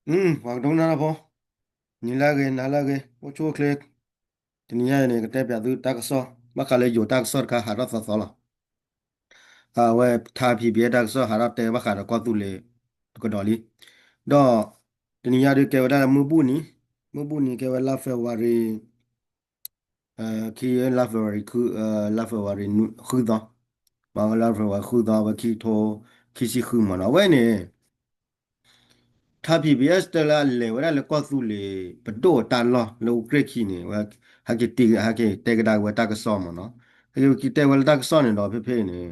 ပှၤကဒိကနၣ်တၢ်ဖိ, နံၤလၢအဂ့ၤ နၤလၢအဂ့ၤ အိၣ်ဆူၣ်အိၣ်ချ့, တနံၤညါအံၤန့ၣ် ကတဲပၠးသုတၢ်ကစီၣ် ဘၣ်ဃးလၢယိၤတၢ်ကစီၣ်တခါ ဟးထီၣ်သီသီလီၤ. အဝဲ ထါဖံးဘံအဲၣ်တၢ်ကစီၣ် ဟးထီၣ်တဲဘၣ်ဃးဒီးကီၢ်သူလ့ၤတကဒီးလံ. ဒီး တနံၤညါဒုးကဲဝဲဒၣ်လၢမုၢ်ဘူၣ်နံၤ, မုၢ်ဘူၣ်နံၤကဲဝဲလါ February ခံ လါ February ခု, လါ February ဃုသီ, လါ February ဃုသီ အဝဲခံကထိခံဆံဃုမ့ၢ်နီၤ. အဝဲန့ၣ် ထါဖံး ဘံအဲၣ် တဲလၢအလဲၤဝဲဒၣ်လၢကီၢ်သူလ့ၤပဒိၣ်အတၢ်လီၢ်လၢအူကြ့ၢ်ခံန့ၣ် ဝဲ ဟဲက့ၤတဲကဒါက့ၤဝဲတၢ်ကစီၣ်မ့ၢ်နီၤ. ဟဲက့ၤတဲဝဲလၢတၢ်ကစီၣ်န့ၣ်ဒီး ဖဲဖဲအံၤန့ၣ်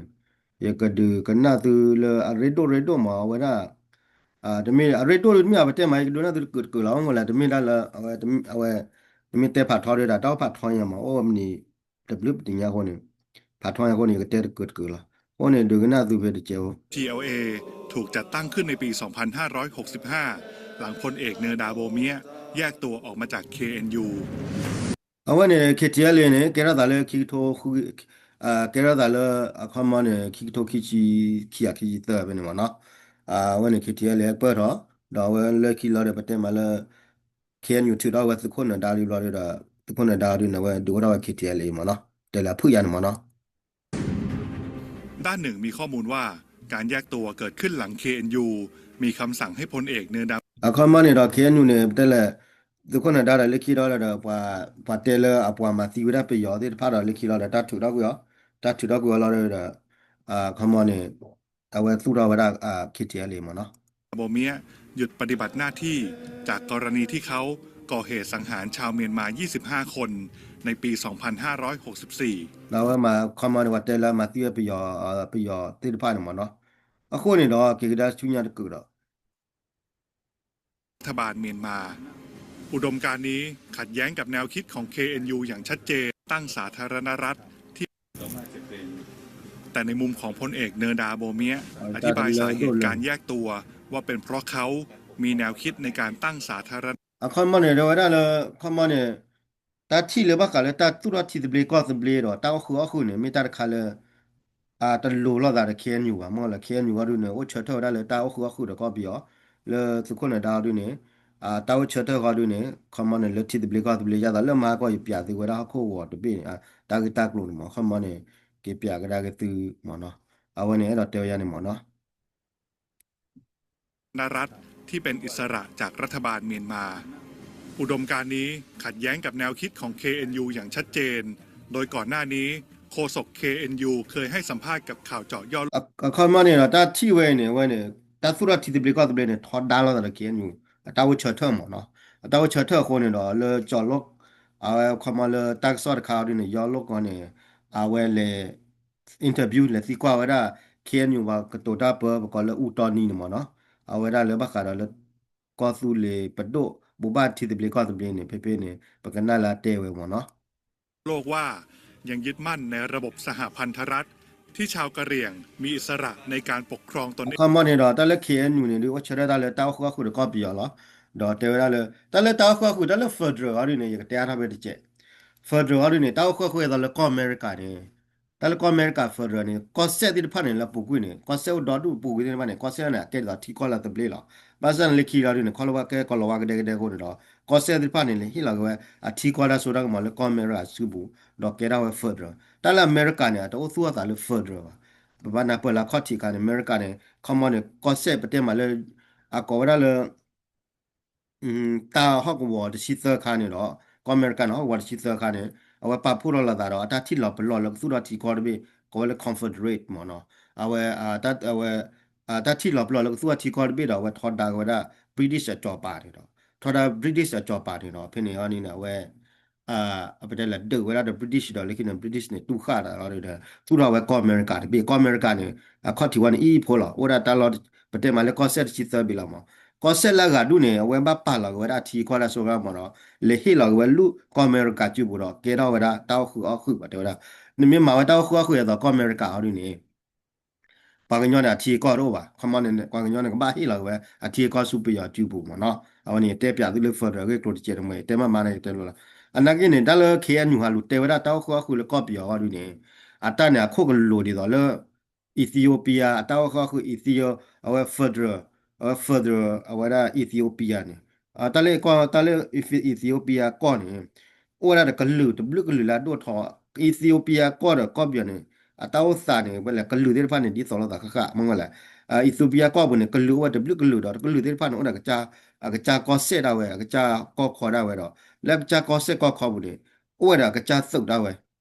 ယကဒုးကနၣ်သုလၢအရ့ဒိၣ်ရ့ဒိၣ်မ့ၢ်အဝဲဒၣ် တမ့ၢ်အရ့ဒိၣ်တမ့ၢ် အပတဲမး ယကဒုးနၣ်သုတကုာ်တကုာ်လီၤ. မ့ၢ်လဲၣ် တမ့ၢ်ဒၣ်လၢ အဝဲ အဝဲ တမ့ၢ်တဲဖးထီဒုးဒီး တၢ်အိၣ်ဖးထီညါမး အိၣ်မနံၤတဘျုးပတံၤညါအဃိန့ၣ် ဖးထီညါအဃိန့ၣ် ယကတဲတကုာ်တကုာ်လီၤ. အဃိန့ၣ် ဒုးကနၣ်သုဖဲတကဲးဖိ ที แอล เอ ถูกจัดตั้งขึ้นในปี สองพันห้าร้อยหกสิบห้า หลังพลเอกเนอร์ดาโบเมียะแยกตัวออกมาจาก เค เอ็น ยู အဝဲန့ၣ် เค ที แอล เอ န့ၣ် ကဲထီၣ်သးလၢခံကထိ ကဲထီၣ်သးလၢ အခီမီန့ၣ် ခံကထိခံဆံခံ ခံဆံသၢဖဲန့ၣ်မ့ၢ်နီၤ. အဝဲန့ၣ် เค ที แอล เอ ပၢၢ်ထီၣ် ဒီးအဝဲလၢခံလီၤဒီး ပတဲမးလၢ เค เอ็น ยู ထုးထီၣ်ဝဲသုးခိၣ်နၢၤဒါလံဘျီဒီး သုးခိၣ်နၢၤဒါဒုးန့ၣ် အဝဲဒုးအိၣ်ထီၣ်ဝဲ เค ที แอล เอ မ့ၢ်နီၤ. တဲလၢအဖုၣ်ယါန့ၣ်မ့ၢ်နီၤ. ด้านหนึ่งมีข้อมูลว่า การแยกตัวเกิดขึ้นหลัง เค เอ็น ยู มีคำสั่งให้พลเอกเนอร์ดา အခီမီန့ၣ်ဒီး เค เอ็น ยู န့ၣ် ပတဲလဲၣ် သုးခိၣ်နၢၤဒါဒီးလၢခံလီၤဒီး ပှၤတဲလၢအပှၤမၤသံဝဲဒၣ်ပယီၤသ့ၣ်တဖၣ်ဒီးလၢခံလီၤဒီး တၢ်ထုးထီၣ်ကွံာ်အီၤ, တၢ်ထုးထီၣ်ကွံာ်အီၤလီၤဒီး အခီမီန့ၣ် အဝဲသူၣ်ထီၣ်ဝဲဒၣ် เค ที แอล เอ မ့ၢ်နီၤ. โบเมียะ หยุดปฏิบัติหน้าที่จากกรณีที่เขาก่อเหตุสังหารชาวเมียนมา ยี่สิบห้า คน ในปี สองพันห้าร้อยหกสิบสี่ ဒီးအဝဲမၤ အခီမီန့ၣ် ပှၤတဲလၢမၤသံဝဲပယီၤ ပယီၤသ့ၣ်တဖၣ်န့ၣ်မ့ၢ်နီၤ. အဃိန့ၣ်ဒီး က့ၤကဒါဆူညါတကုာ်ဒီး รัฐบาลเมียนมา อุดมการณ์นี้ขัดแย้งกับแนวคิดของ เค เอ็น ยู อย่างชัดเจน ตั้งสาธารณรัฐที่ แต่ในมุมของพลเอกเนอร์ดาโบเมียะ อธิบายสาเหตุการแยกตัวว่าเป็นเพราะเขามีแนวคิดในการตั้งสาธารณ အခီမီန့ၣ် တဲဝဲဒၣ်လၢ အခီမီန့ၣ် တၢ်ထံၣ်လၢဘၣ်ဃးလၢတၢ်သူၣ်ထီၣ်ထံသဘျ့ကီၢ်သဘျ့ဒီး တၢ်အိၣ်ဃုာ်အီၣ်ဃုာ်န့ၣ် မ့ၢ်တၢ်တခါလၢ တလိၤလိာ်သးဒီး เค เอ็น ยู ဘၣ်. မ့ၢ်လၢ เค เอ็น ยู အီၤဒုးန့ၣ် အိၣ်ဆၢထၢၣ်ဝဲဒၣ်လၢတၢ်အိၣ်ဃုာ်အီၣ်ဃုာ်ဒီးကီၢ်ပယီၤ လၢသုးခိၣ်နၢၤဒါအီၤဒုးန့ၣ် တၢ်အိၣ်ဆၢထၢၣ်ဃီဒုးန့ၣ် အခီမီန့ၣ် လၢထံသဘျ့ကီၢ်သဘျ့ ယသးလၢမၤဟါကီၢ် ယပၠးသုဝဲဒၣ်ဟီၣ်ခိၣ်ဂီၤတဘ့ၣ်န့ၣ် တၢ်ဂ့ၢ်တၢ်ကျိၤန့ၣ်မ့ၢ် အခီမီန့ၣ် က့ၤပၠးကဒါက့ၤသုမ့ၢ်နီၤ. အဝဲန့ၣ်အဲၣ်ဒိးတဲဝဲယါန့ၣ်မ့ၢ်နီၤ รัฐที่เป็นอิสระจากรัฐบาลเมียนมา อุดมการณ์นี้ขัดแย้งกับแนวคิดของ เค เอ็น ยู อย่างชัดเจน โดยก่อนหน้านี้โฆษก เค เอ็น ยู เคยให้สัมภาษณ์กับข่าวเจาะเจาะ အခီမီန့ၣ်ဒီး တၢ်ထံၣ်ဝဲအံၤန့ၣ် အဝဲန့ၣ် တၢ်သူၣ်ထီၣ်ထံသဘျ့ကီၢ်သဘျ့န့ၣ် ထီဒါလိာ်သးဒီး เค เอ็น ยู အတၢ်အိၣ်ဆၢထၢၣ်မ့ၢ်နီၤ. အတၢ်အိၣ်ဆၢထၢၣ်အဃိန့ၣ်ဒီး လၢကၠီၤလိၣ် အဝဲအခီမီလၢတၢ်ကစီၣ်တခါအီၤဒုးန့ၣ် ယီၤလိၣ်ကီန့ၣ် အဝဲလဲၤ interview လဲၤသံကွၢ်ဝဲဒၣ် เค เอ็น ยู ပှၤကတိၤတၢ်ပၢ ပကိးလၢအူတီနံန့ၣ်မ့ၢ်နီၤ. အဝဲဒၣ်လၢဘၣ်ဃးဒီးလၢ ကီၢ်သူလ့ၤပဒိၣ် ဘိးဘၣ်ထံသဘျ့ကီၢ်သဘျ့န့ၣ် ဖဲဖဲန့ၣ် ပကနၣ်လၢအတဲဝဲမ့ၢ်နီၤ โลกว่ายังยึดมั่นในระบบสหพันธรัฐที่ชาวกะเหรี่ยงมีอิสระในการปกครองตนเอง အခီမီန့ၣ်ဒီး တၢ်လၢ เค เอ็น ยู န့ၣ် ဒုးအိၣ်ဆၢထၢၣ်တၢ်လၢတၢ်အိၣ်ဃုာ်အီၣ်ဃုာ်ဒီးကီၢ်ပယီၤလီၤ. ဒီးတဲဝဲဒၣ်လၢ တၢ်လၢတၢ်အိၣ်ဃုာ်အီၣ်ဃုာ် တၢ်လၢ federal အီၤဒုးန့ၣ် ယကတဲအါထီၣ်ဖဲတကဲး federal အီၤဒုးန့ၣ် တၢ်အိၣ်ဃုာ်အီၣ်ဃုာ်ဒီးကီၢ်အမဲရကၤန့ၣ် တၢ်လၢကီၢ်အမဲရကၤ federal န့ၣ် ကီၢ်စဲၣ်သ့ၣ်တဖၣ်န့ၣ် လၢအပူၤကွံာ်န့ၣ် ကီၢ်စဲၣ်အိၣ်ဒီဒူၣ်အပူၤကွံာ်သ့ၣ်တဖၣ်န့ၣ် ကီၢ်စဲၣ်န့ၣ် အကဲဒ်သိးထံကီၢ်လၢသဘျ့လီၤ. ဘၣ်ဆၣ်န့ၣ်လၢခံလီၤဒုးန့ၣ် ခီဖျိဘၣ်ကဲကီၢ်လီၤဝါကဒဲကဒဲအဃိန့ၣ်ဒီး ကီၢ်စဲၣ်သ့ၣ်တဖၣ်န့ၣ် လဲၤဟ့ၣ်လီၤက့ၤဝဲအထံကီၢ်တၢ်စိတၢ်ကမီၤလၢကီၢ်အမဲရကၤစုပူၤ ဒီးကဲထီၣ်ဝဲ federal. တၢ်လၢအမဲရကၤန့ၣ် အတအိၣ်သူၣ်အသးလၢ federal ဘၣ်. ပဘၣ်နၢ်ပၢၢ်လၢအခီၣ်ထံးအခါန့ၣ် အမဲရကၤန့ၣ် ခီမီန့ၣ် ကီၢ်စဲၣ်ပတဲမးလၢ အကိးဝဲဒၣ်လၢ တၢ်ဟီၣ်ကဝီၤတဆံသၢခါန့ၣ်ဒီး ကီၢ်အမဲရကၤန့ၣ် ဟီၣ်ကဝီၤတဆံသၢခါန့ၣ် အဝဲပာ်ဖှိၣ်ထီၣ်လိာ်သးဒီး အတၢ်ထံၣ်လီၤပလီၢ်လၢကသူၣ်ထီၣ်ထံကီၢ်တဘ့ၣ် ကိးဝဲလၢ confederate မ့ၢ်နီၤ. အဝဲ အဝဲ တၢ်ထံၣ်လီၤပလီၢ်လၢကသူၣ်ထီၣ်ထံကီၢ်တဘ့ၣ်ဒီး အဝဲထီဒါက့ၤဝဲဒၣ် British အစီၤပၤန့ၣ်ဒီး ထီဒါ British အစီၤပၤန့ၣ်ဒီး ဖဲန့ၣ်အီၤန့ၣ် အဝဲ အပတဲလဲၤဒုးဝဲဒၣ်ဒီး British ဒီး လၢခံန့ၣ် British န့ၣ် တူၢ်ဃာ်တၢ်လီၤဒီး သူၣ်ထီၣ်ဝဲကီၢ်အမဲရကၤတဘ့ၣ် ကီၢ်အမဲရကၤန့ၣ် အခီၣ်ထံးဝဲန့ၣ် အံၤဖိလီၤ အိၣ်ဒၣ်တၢ်လီၢ် ပတဲမးလၢကီၢ်စဲၣ်တဆံသၢဘ့ၣ်လီၤမး ကီၢ်စဲၣ်လၢအဂၤဒူၣ်န့ၣ် အဝဲဘၣ်ပာ်လီၤက့ၤဝဲဒၣ်ထံကီၢ်တၢ်စိတၢ်ကမီၤဒီး လဲၤဟ့ၣ်လီၤက့ၤဝဲလူၢ်ကီၢ်အမဲရကၤစုပူၤဒီး ကဲထီၣ်ဝဲဒၣ်တၢ်အိၣ်ဃုာ်အီၣ်ဃုာ်ဘၣ်တဲဝဲဒၣ် နမ့ၢ်မၤဝဲတၢ်အိၣ်ဃုာ်အီၣ်ဃုာ်အသိးကီၢ်အမဲရကၤအီၤဒုးန့ၣ် ပှၤကညီန့ၣ် အထံအကီၢ်တအိၣ်ဘၣ် ခီမီန့ၣ် ပှၤကညီန့ၣ် ကဘၣ်ဟ့ၣ်လီၤက့ၤဝဲ အထံအကီၢ်ဆူပယီၤစုပူၤမ့ၢ်နီၤ အဝဲန့ၣ် တဲပၠးသုလၢ federal အဂ့ၢ်ကျိၤတကဲးတမှဲၤ တဲမးမးန့ၣ် တဲလိၤလီၤ အနာ်က့န့ၣ် တၢ်လၢ เคเอ็นยู ဟးလူၤတဲဝဲဒၣ်တၢ်အိၣ်ဃုာ်အီၣ်ဃုာ်လၢကီၢ်ပယီၤအီၤဒုးန့ၣ် အတၢ်န့ၣ် အခိၣ်ကလိၤဒ်သိးလၢ Ethiopia အတၢ်အိၣ်ဃုာ်အီၣ်ဃုာ် Ethiopia အဝဲ federal federal အဝဲဒၣ် Ethiopia န့ၣ် တၢ်လၢကီၢ် တၢ်လၢ Ethiopia ကီၢ်န့ၣ် အိၣ်ဝဲဒၣ်ဒီးကလုာ်တဘျုးကလုာ်လၢအဒိၣ်ထီၣ် Ethiopia ကီၢ်ဒီးကီၢ်ပယီၤန့ၣ် အတၢ်အိၣ်သးန့ၣ် ဝဲလဲၣ်ကလုာ်သ့ၣ်တဖၣ်န့ၣ် ဒ်သိးလိာ်သးဃၣ်ဃၣ် မ့ၢ်ဝဲလဲၣ် Ethiopia ကီၢ်ပူၤန့ၣ် ကလုာ်အိၣ်ဝဲတဘျုးကလုာ်ဒီး ကလုာ်သ့ၣ်တဖၣ်န့ၣ် အိၣ်ဒီး အကစၢ်ကီၢ်စဲၣ်ဒၣ်ဝဲ အကစၢ်ကီၢ်ခီဒၣ်ဝဲဒီး လၢကစၢ်ကီၢ်စဲၣ်ကီၢ်ခီပူၤန့ၣ် အိၣ်ဝဲဒီးအကစၢ်သုးဒၣ်ဝဲ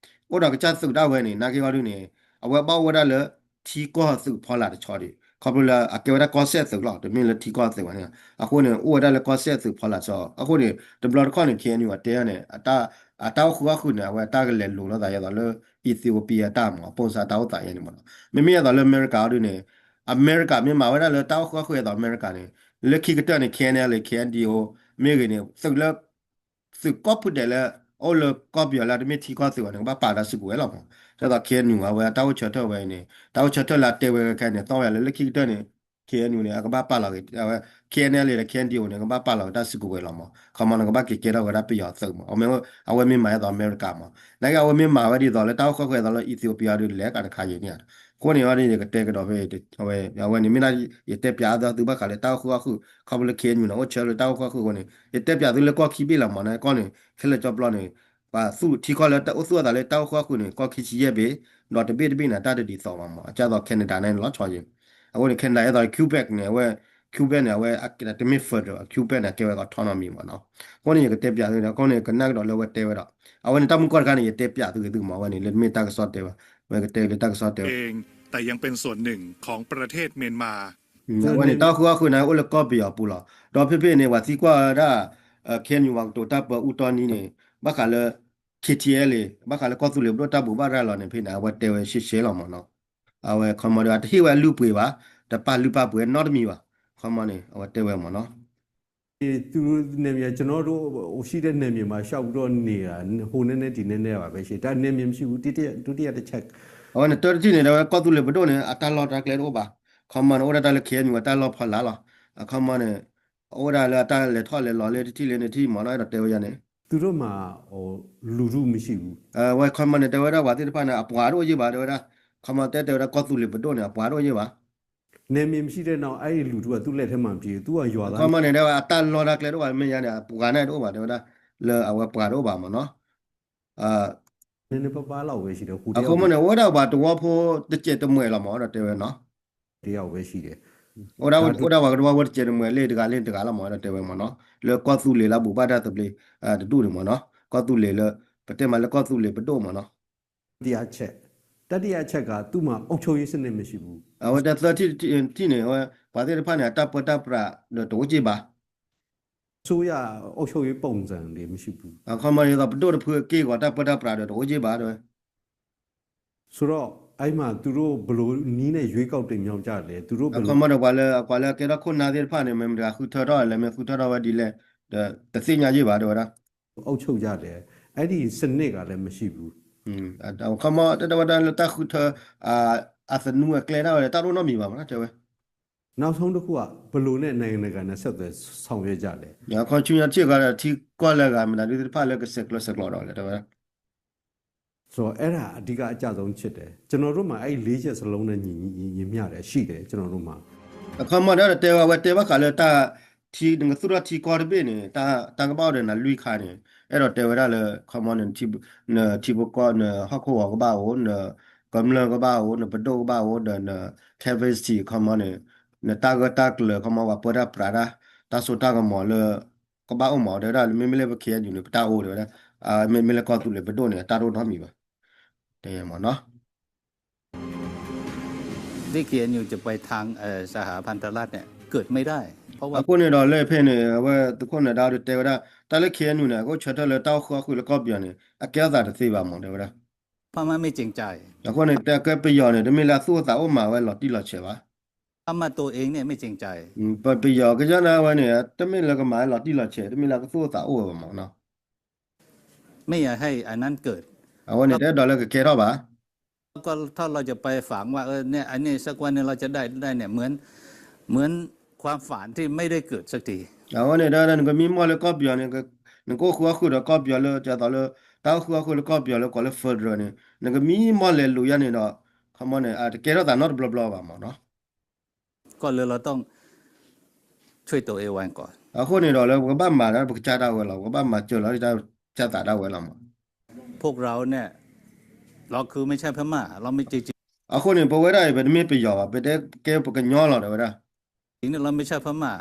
အိၣ်ဒီးကစၢ်သုးဒၣ်ဝဲန့ၣ် နာ်က့အီၤဒုန့ၣ် အဝဲဘၣ်အိၣ်ဝဲဒၣ်လၢ ထံကီၢ်သုးဖီလာ်တဆီဒံး ခီဖျိလၢအကဲဝဲဒၣ်ကီၢ်စဲၣ်သုးလီၤ တမ့ၢ်လၢထံကီၢ်သုးဘၣ်န့ၣ် အဃိန့ၣ် အိၣ်ဝဲဒၣ်လၢကီၢ်စဲၣ်သုးဖီလာ်တဆီ အဃိန့ၣ် တဘျီတခီၣ်န့ၣ် K N U အတဲန့ၣ် အတၢ်အိၣ်ဃုာ်အီၣ်ဃုာ်န့ၣ် အဝဲအတၢ်ကလဲၤလိၤလိာ်သးဒ်သိးလၢ Ethiopia တၢ်မး အပိစါတၢ်အိၣ်သးယဲန့ၣ်မးလီၤ မ့မ့ၢ်ဒ်သိးလၢအမဲရကၤအီၤဒုန့ၣ် အမဲရကၤမ့ၢ်မၤဝဲဒၣ်လၢတၢ်အိၣ်ဃုာ်အီၣ်ဃုာ်ဒ်သိးအမဲရကၤန့ၣ် လၢခံကတၢၢ်န့ၣ် K N L A K N D O မ့ၢ်ဂ့ၤန့ၣ် သုးလၢ သုးကိးဖုဒဲးလၢ အိၣ်လၢကီၢ်ပယီၤလၢတမ့ၢ်ထံကီၢ်သုးဘၣ်န့ၣ် ကဘၣ်ပာ်တၢ်စုကဝဲၤလီၤမး ဒ်သိး K N U အဝဲအတၢ်အိၣ်ဆၢထၢၣ်ဝဲအံၤန့ၣ် တၢ်အိၣ်ဆၢထၢၣ်လၢအတဲဝဲခဲအံၤန့ၣ် သီၣ်ဝဲလၢလၢခံကတၢၢ်န့ၣ် K N U န့ၣ် အကဘၣ်ပာ်လီၤက့ၤ အဝဲ K N L A ဒီး K N D O န့ၣ် ကဘၣ်ပာ်လီၤက့ၤတၢ်စုကဝဲၤလီၤမး ခီမီန့ၣ် ကဘၣ်က့ၤကဲထီၣ်ဝဲဒၣ်ပယီၤသုးမး အဝဲမ့ၢ်မၤဒ်သိးအမဲရကၤမး နာ်က့အဝဲမ့ၢ်မၤဝဲဒ်သိးလၢတၢ်အိၣ်ဃုာ်အီၣ်ဃုာ်ဒ်သိးလၢ Ethiopia အီၤဒုလဲၤကးတခါယံၤန့ၣ် အဃိန့ၣ်အီၤဒုန့ၣ် ယကတဲကဒီးဖဲ အဝဲန့ၣ်မ့ၢ်ဒၣ် ယတဲပၠးအသးသုဘၣ်ဃးလၢတၢ်အိၣ်ဃုာ်အီၣ်ဃုာ် ခီဖျိလၢ K N U န့ၣ် အိၣ်ဆၢလၢတၢ်အိၣ်ဃုာ်အီၣ်ဃုာ်အဃိန့ၣ် ယတဲပၠးသုလၢကီၢ်ခံဘ့ၣ်လီၤမး နာ်က့ကီၢ်န့ၣ် ခဲလၢာ်ကၠီပျီန့ၣ် ပှၤသူၣ်ထံကီၢ်လၢတၢ်အိၣ်သူၣ်အသးလၢတၢ်အိၣ်ဃုာ်အီၣ်ဃုာ်န့ၣ် ကီၢ်ခံဆံယဲၢ်ဘ့ၣ် ဒီးတဘ့ၣ်တဘ့ၣ်န့ၣ် တၢ်တဒ်သိးဘၣ်မး အကၢ်သိး Canada န့ၣ်လီၤဆီယံၤ အဃိန့ၣ် Canada ဒ်သိး Quebec န့ၣ် အဝဲ Quebec န့ၣ် အဝဲတမ့ၢ် federal Quebec န့ၣ် အကဲဝဲ autonomy မးနီၤ အဃိန့ၣ် ယကတဲပၠးသုဒီး အဃိန့ၣ် ကနၣ်ကဒီးလၢအဝဲတဲဝဲဒီး အဝဲန့ၣ်တၢ်မုၢ်ကီၢ်တခါန့ၣ် ယတဲပၠးသုဂ့ၤသုမး အဝဲန့ၣ် လၢတမ့ၢ်တၢ်ကစီၣ်တဲဘၣ် ဝဲကတဲလၢတၢ်ကစီၣ်တဲဝဲ เอง แต่ยังเป็นส่วนหนึ่งของประเทศเมียนมา အဝဲန့ၣ် တၢ်အိၣ်ဃုာ်အီၣ်ဃုာ်န့ၣ် အိၣ်လၢကီၢ်ပယီၤပူၤလီၤ ဒီးဖဲဖဲန့ၣ် ပှၤသံကွၢ်ဝဲဒၣ် K N U ပှၤကတိၤတၢ်ပၢအူတီနံန့ၣ် ဘၣ်ဃးလၢ K T L A ဘၣ်ဃးလၢကီၢ်သူလ့ၤပဒိၣ်တၢ်ဘိးဘၣ်ရၤလီၤန့ၣ် ဖဲန့ၣ် အဝဲတဲဝဲရှဲရှဲလီၤမးနီၤ အဝဲခီမီဒီး အတဟ့ၣ်ဝဲအလုၢ်အပှ့ၤဘၣ် တပာ်လုၢ်ပာ်ပှ့ၤနီတမံၤဘၣ် ခီမီန့ၣ် အဝဲတဲဝဲမးနီၤ သူတို့နယ်မြေ ကျွန်တော်တို့ ရှိတဲ့နယ်မြေမှာ လျှောက်ပြီးတော့နေတာ ဟိုနည်းနည်း ဒီနည်းနည်းပါပဲရှိတယ်။ ဒါနယ်မြေမရှိဘူး ဒုတိယ ဒုတိယတစ်ချက် အဝဲန့ၣ် တၢတထံၣ်န့ၣ် ဒီးဝဲကီၢ်သူလ့ၤပဒိၣ်န့ၣ် အတၢ်လီၢ်တၢ်ကျဲတအိၣ်ဘၣ် ခီမီန့ၣ် အိၣ်ဒၣ်တၢ်လၢ K N U အတၢ်လီၢ်ဖီလာ်လီၤ အခီမီန့ၣ် အိၣ်ဝဲဒၣ်လၢအတၢ်လဲၤထီၣ်လဲၤလီၤလၢတထံၣ်လၢနထံၣ်မးနီၤ အဲၣ်ဒိးတဲဝဲယၤန့ၣ် သူတို့မှာ ဟို လူထုမရှိဘူး အဝဲခီမီန့ၣ် တဲဝဲဒၣ်ပှၤသ့ၣ်တဖၣ်န့ၣ် အပှၤတအိၣ်ယ့ၢ်ဘၣ် တဲဝဲဒၣ် ခီမီတဲတဲဝဲဒၣ်ကီၢ်သူလ့ၤပဒိၣ်န့ၣ် အပှၤတအိၣ်ယ့ၢ်ဘၣ် နယ်မြေမရှိတဲ့နောက် အဲ့ဒီလူထုက သူ့လက်ထဲမှာ မဖြစ်ဘူး။ သူက ရွာသား ခီမီန့ၣ် တဲဝဲအတၢ်လီၢ်တၢ်ကျဲတအိၣ်ဘၣ် မ့ၢ်ယါန့ၣ် အပှၤန့ၣ်တအိၣ်ဘၣ် တဲဝဲဒၣ် လၢအဝဲပှၤတအိၣ်ဘၣ်မးနီၤ နည်းနည်းပါးပါးလောက်ပဲရှိတယ် ဟိုတယောက် အဃိမီန့ၣ် အိၣ်ဝဲဒၣ်ပှၤတဝီဖိတစဲးတမှဲာ်လီၤမး အဲၣ်ဒိးတဲဝဲနီၤ တယောက်ပဲရှိတယ် အိၣ်ဒၣ် အိၣ်ဒၣ်ပှၤကတဝီဖိတစဲးတမှဲာ် လၢတဂၤလၢတဂၤလီၤမး အဲၣ်ဒိးတဲဝဲမးနီၤ လၢကီၢ်သူလ့ၤလၢအဘိးဘၣ်တၢ်သဘျ့ တဒူၣ်န့ၣ်မးနီၤ ကီၢ်သူလ့ၤလၢ ပတဲမးလၢကီၢ်သူလ့ၤပဒိၣ်မးနီၤ တတိယအချက် တတိယအချက်က သူ့မှာ အုပ်ချုပ်ရေးစနစ် မရှိဘူး အဝဲတဲသၢထံၣ်တထံၣ်န့ၣ် အဝဲပှၤသ့ၣ်တဖၣ်န့ၣ် အတၢ်ပၢတၢ်ပြးဒီးတအိၣ်က့ၢ်ဘၣ် အစိုးရ အုပ်ချုပ်ရေးပုံစံတွေ မရှိဘူး အခီမီန့ၣ် ပဒိၣ်တဖုက့ၢ်ဂီၤတၢ်ပၢတၢ်ပြးဒီးတအိၣ်က့ၢ်ဘၣ် တဲဝဲ ဆိုတော့ အဲ့မှာ သူတို့ ဘယ်လိုနည်းနဲ့ ရွေးကောက်တင်မြှောက်ကြလဲ သူတို့ ဘယ်လို အခီမီဒီးပှၤလၢ ပှၤလၢအကဲထီၣ်ခိၣ်နၢ်သ့ၣ်တဖၣ်န့ၣ် မ့ၢ်မတၤဃုထၢထီၣ်လဲၣ် မ့ၢ်ဃုထၢထီၣ်ဝဲဒ်လဲၣ် ဒီးတသ့ၣ်ညါယ့ၢ်ဘၣ် တဲဝဲဒၣ် အုပ်ချုပ်ကြတယ် အဲ့ဒီစနစ်ကလည်း မရှိဘူး အခီမီတဲဝဲဒၣ်လၢတၢ်ဃုထၢ အသနူအကျဲဒၣ်ဝဲ တၢ်တအိၣ်နီတမံၤဘၣ်မး တဲဝဲ နောက်ဆုံးတစ်ခုက ဘယ်လိုနဲ့ နိုင်ငံတကာနဲ့ ဆက်သွယ်ဆောင်ရွက်ကြလဲ အခီဆူညါတထံၣ်ဃီဒီး ထံကီၢ်လၢအဂၤ မတၤဒုသ့ၣ်တဖၣ်လၢကဆဲးကျိးဆဲးကျိးဒီးလဲၣ် တဲဝဲဒၣ် ဆိုတော့ အဲ့ဒါ အဓိကအကျဆုံးဖြစ်တယ် ကျွန်တော်တို့မှာ အဲ့လေးချက်စလုံးနဲ့ ညီညီမျှမျှတယ် ရှိတယ် ကျွန်တော်တို့မှာ အခီမီဒီးတဲဝဲ အဝဲတဲဘၣ်ဃးလၢတၢ် ထံ နကသူၣ်ထီၣ်ထံကီၢ်တဘ့ၣ်န့ၣ် တၢ်ကဘၣ်အိၣ်ဒီးနၤလွံၢ်ခါန့ၣ် အဲၣ်ဒိးတဲဝဲဒၣ်လၢ ခီမီန့ၣ် နထံဖိကီၢ် နဟီၣ်ခိၣ်ဝီၤကဘၣ်အိၣ် နကမျၢၢ်ကဘၣ်အိၣ် နပဒိၣ်ကဘၣ်အိၣ် ဒီးန capacity ခီမီန့ၣ် နတၢ်ဂၢၢ်တၢ်ကျၢၤ ခီမီပှၤပၢတၢ်ပြးတၢ် တၢ်စိတၢ်ကမီၤလၢ ကဘၣ်အိၣ်မး တဲဝဲဒၣ် မ့မ့ၢ်လၢပ K N U န့ၣ် ပတၢ်အိၣ် တဲဝဲဒၣ် မ့မ့ၢ်လၢကီၢ်သူလ့ၤပဒိၣ်န့ၣ် တၢ်တအိၣ်နီတမံၤဘၣ် တဲမးနီၤ ที่ เคเอ็นยู จะไปทาง เอ่อ สหพันธรัฐเนี่ย เกิดไม่ได้ เพราะว่า အဃိန့ၣ်ဒီးလၢဖဲန့ၣ် အဝဲသုးခိၣ်နၢၤဒါဒုးတဲဝဲဒၣ် တၢ်လၢ K N U န့ၣ် အကအိၣ်ဆၢထၢၣ်လၢတၢ်အိၣ်ဃုာ်အီၣ်ဃုာ်လၢကီၢ်ပယီၤန့ၣ် အကဲထီၣ်သးတသ့ဘၣ်မး တဲဝဲဒၣ် เพราะมันไม่จริงใจ အဃိန့ၣ် တဲကဲပယီၤန့ၣ် တမ့ၢ်လၢအသူၣ်အိၣ်သးအိၣ်မးဝဲလီၤတံၢ်လီၤဆဲးဘၣ် ถ้ามาตัวเองเนี่ยไม่จริงใจ ပယီၤကယီၢ်နၤဝဲန့ၣ် တမ့ၢ်လၢကမၤဝဲလီၤတံၢ်လီၤဆဲး တမ့ၢ်လၢကသူၣ်အိၣ်သးအိၣ်ဝဲဘၣ်မးနီၤ ไม่อยากให้อันนั้นเกิด အဝဲန့ၣ် တအဲၣ်ဒိးလၢကကဲထီၣ်ဘၣ် ก็ถ้าเราจะไปฝังว่า เออ เนี่ย อันนี้สักวันหนึ่งเราจะได้ ได้เนี่ย เหมือน เหมือนความฝันที่ไม่ได้เกิดสักที အဝဲန့ၣ်ဒီး နကမံမီၢ်လၢကီၢ်ပယီၤန့ၣ် နကအိၣ်ဃုာ်အီၣ်ဃုာ်ဒီးကီၢ်ပယီၤလၢ ဒ်သိးလၢ တၢ်အိၣ်ဃုာ်အီၣ်ဃုာ်လၢကီၢ်ပယီၤလၢကိးလၢ federal န့ၣ် နကမံမီၢ်လဲၤလူၤယါန့ၣ်ဒီး ခီမီန့ၣ် တကဲထီၣ်သးနီတဘျီဘျီဘၣ်မးနီၤ ก็เลยเราต้อง ช่วยตัวเองไว้ก่อน အဃိန့ၣ်ဒီးလၢပကဘၣ်မၤလၢပကစၢ်ဒၣ်ဝဲလီၤ, ပကဘၣ်မၤစၢၤလီၤတၢ်ကစၢ်သးဒၣ်ဝဲလီၤမး. พวกเราเนี่ย เราคือไม่ใช่พม่า เราไม่ใช่ အဃိန့ၣ် ပဝဲဒၣ်အံၤ ပတမ့ၢ်ပယီၤဘၣ်, ပတဲကဲပကညီလီၤ တဲဝဲဒၣ်. เราไม่ใช่พม่า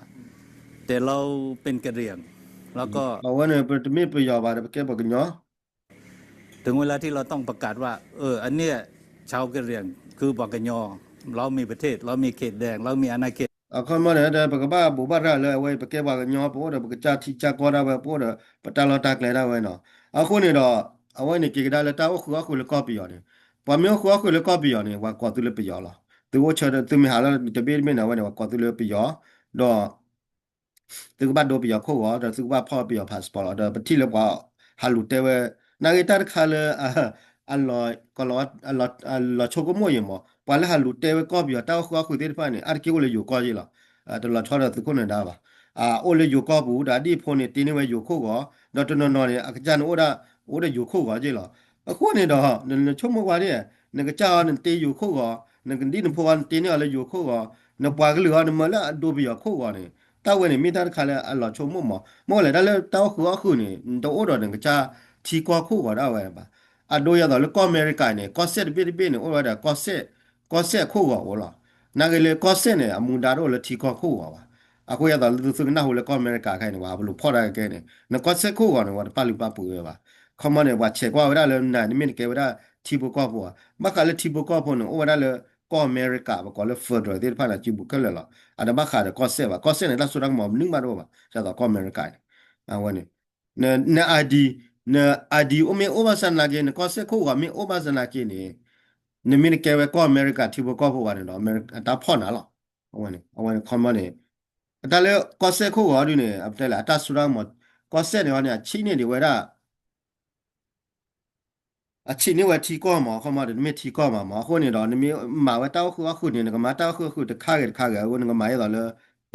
แต่เราเป็นกะเหรี่ยง แล้วก็ အဝဲန့ၣ် ပတမ့ၢ်ပယီၤဘၣ်ဒီး ပကဲပကညီ ถึงเวลาที่เราต้องประกาศว่า เออ อันเนี้ย ชาวกะเหรี่ยง คือปกญ เรามีประเทศ เรามีเขตแดง เรามีอาณาเขต အခီမီန့ၣ် ပကဘၣ်ဘိးဘၣ်ရၤလၢအဝဲ ပကဲပှၤကညီ ပအိၣ်ဒီးပကစၢ်ထံကစၢ်ကီၢ်ဒၣ်ဝဲ ပအိၣ်ဒီးပတၢ်လီၢ်တၢ်ကျဲဒၣ်ဝဲနီၤ. အဃိန့ၣ်ဒီး အဝဲန့ၣ်က့ၤကဒါလၢတၢ်အိၣ်ဃုာ်အီၣ်ဃုာ်လၢကီၢ်ပယီၤန့ၣ်, ပှၤမ့ၢ်အိၣ်ဃုာ်အီၣ်ဃုာ်လၢကီၢ်ပယီၤန့ၣ် ပှၤကိးသုလၢပယီၤလီၤ. သုအိၣ်ဆၢ သုမ့ၢ်ဟးလၢတဘ့ၣ်တဘ့ၣ်န့ၣ် အဝဲန့ၣ် ပှၤကိးသုလၢပယီၤ, ဒီး သုကဘၣ်ဒိပယီၤခိၣ်ဂီၤ ဒီးသုကဘၣ်ဖီၣ်ပယီၤ passport လီၤ. ဒီးပထံၣ်လၢပှၤဟးလူၤတဲဝဲ နာ်က့တၢ်တခါလၢ အလီၤ လီၤဆိကမိၣ်အံၤမး ပှၤလၢဟးလူၤတဲဝဲကီၢ်ပယီၤတၢ်အိၣ်ဃုာ်အီၣ်ဃုာ်သ့ၣ်တဖၣ်န့ၣ် အါတက့ၢ်အိၣ်လၢယိၤကီၢ်ယ့ၢ်လီၤ. တလီၤဆီဒီးသုးခိၣ်နၢၤဒါဘၣ်. အိၣ်လၢယိၤကီၢ်ပူၤ ဒီးအဒံၣ်ဖိန့ၣ် တ့န့ၢ်ဝဲယိၤခိၣ်ဂီၤ, ဒီးတနီၤနီၤန့ၣ် အကစၢ်န့ၣ်အိၣ်ဒၣ် အိၣ်ဒီးယိၤခိၣ်ဂီၤယ့ၢ်လီၤ. အဃိန့ၣ်ဒီး နဆိကမိၣ်ကွၢ်ဒ် နကစၢ်အီၤ နတ့ယိၤခိၣ်ဂီၤ, နကဒံၣ်နဖိအီၤ နတ့န့ၢ်အီၤလၢယိၤခိၣ်ဂီၤ, နပှၤကလုာ်အီၤ နမၢလၢအဒိပယီၤခိၣ်ဂီၤန့ၣ် တၢ်ဝဲန့ၣ်မ့ၢ်တၢ်တခါလၢအလီၤဆိကမိၣ်မး. မ့ၢ်လဲၣ် တၢ်လၢတၢ်အိၣ်ဃုာ်အီၣ်ဃုာ်န့ၣ် နတအိၣ်ဒီးနကစၢ်ထံကီၢ်ခိၣ်ဂီၤဒၣ်ဝဲဘၣ်. အဒိယသိးလၢကီၢ်အမဲရကၤန့ၣ် ကီၢ်စဲၣ်တဘ့ၣ်တဘ့ၣ်န့ၣ် အိၣ်ဝဲဒၣ် ကီၢ်စဲၣ်ခိၣ်ဂီၤအိၣ်လီၤ. နာ်က့လၢကီၢ်စဲၣ်န့ၣ် အမူဒါတအိၣ်လၢထံကီၢ်ခိၣ်ဂီၤဘၣ်. အဃိယသိးလၢသုသုကနၢ်ဟူလၢကီၢ်အမဲရကၤခဲအံၤန့ၣ် ပှၤပလူၤဖီၣ်တၢ်ကဲကဲန့ၣ် နကီၢ်စဲၣ်ခိၣ်ဂီၤန့ၣ် ပှၤတပာ်လုၢ်ပာ်ပှ့ၤဝဲဘၣ်. ခီမီန့ၣ် ပှၤဆဲးကွၢ်ဝဲဒၣ်လၢနၤ နမ့ၢ်တကဲဝဲဒၣ်ထံဖိကီၢ်ဖိဧါ. ဘၣ်ဃးလၢထံဖိကီၢ်ဖိန့ၣ် အိၣ်ဝဲဒၣ်လၢကီၢ်အမဲရကၤ ပကိးလၢ federal သ့ၣ်တဖၣ်န့ၣ် စုပူၤခဲလၢာ်လီၤ. အတဘၣ်ဃးဒီးကီၢ်စဲၣ်ဘၣ်. ကီၢ်စဲၣ်န့ၣ် တၢ်စိတၢ်ကမီၤမနုၤမးတအိၣ်ဘၣ်. ယသိးကီၢ်အမဲရကၤန့ၣ် အဝဲန့ၣ် န ID, န ID အိၣ်မ့ၢ်အိၣ်ဘၣ်ဆၣ်နာ်က့ နကီၢ်စဲၣ်ခိၣ်ဂီၤမ့ၢ်အိၣ်ဘၣ်ဆၣ်နာ်က့န့ၣ် နမ့ၢ်တကဲဝဲကီၢ်အမဲရကၤထံဖိကီၢ်ဖိဘၣ်န့ၣ်ဒီး အမဲရကၤတၢ်ဖီၣ်နၤလီၤ. အဝဲန့ၣ် အဝဲန့ၣ် ခီမီန့ၣ် အတၢ်လၢကီၢ်စဲၣ်ခိၣ်ဂီၤဒ်န့ၣ် အပတဲလဲၣ် အတၢ်စိတၢ်ကမီၤ ကီၢ်စဲၣ်န့ၣ်အီၤန့ၣ် အဆံးန့ၢ်ဒံးဝဲဒၣ် အဆံးန့ၢ်ဝဲထံကီၢ်မး ခီမီဒီး တမ့ၢ်ထံကီၢ်မးမး အဃိန့ၣ်ဒီး နမ့ၢ်မၤဝဲတၢ်အိၣ်ဃုာ်အီၣ်ဃုာ်န့ၣ် နကမၤတၢ်အိၣ်ဃုာ်အီၣ်ဃုာ်တခါဂ့ၤတခါဂ့ၤ အဃိနကမၤဒ်သိးလၢ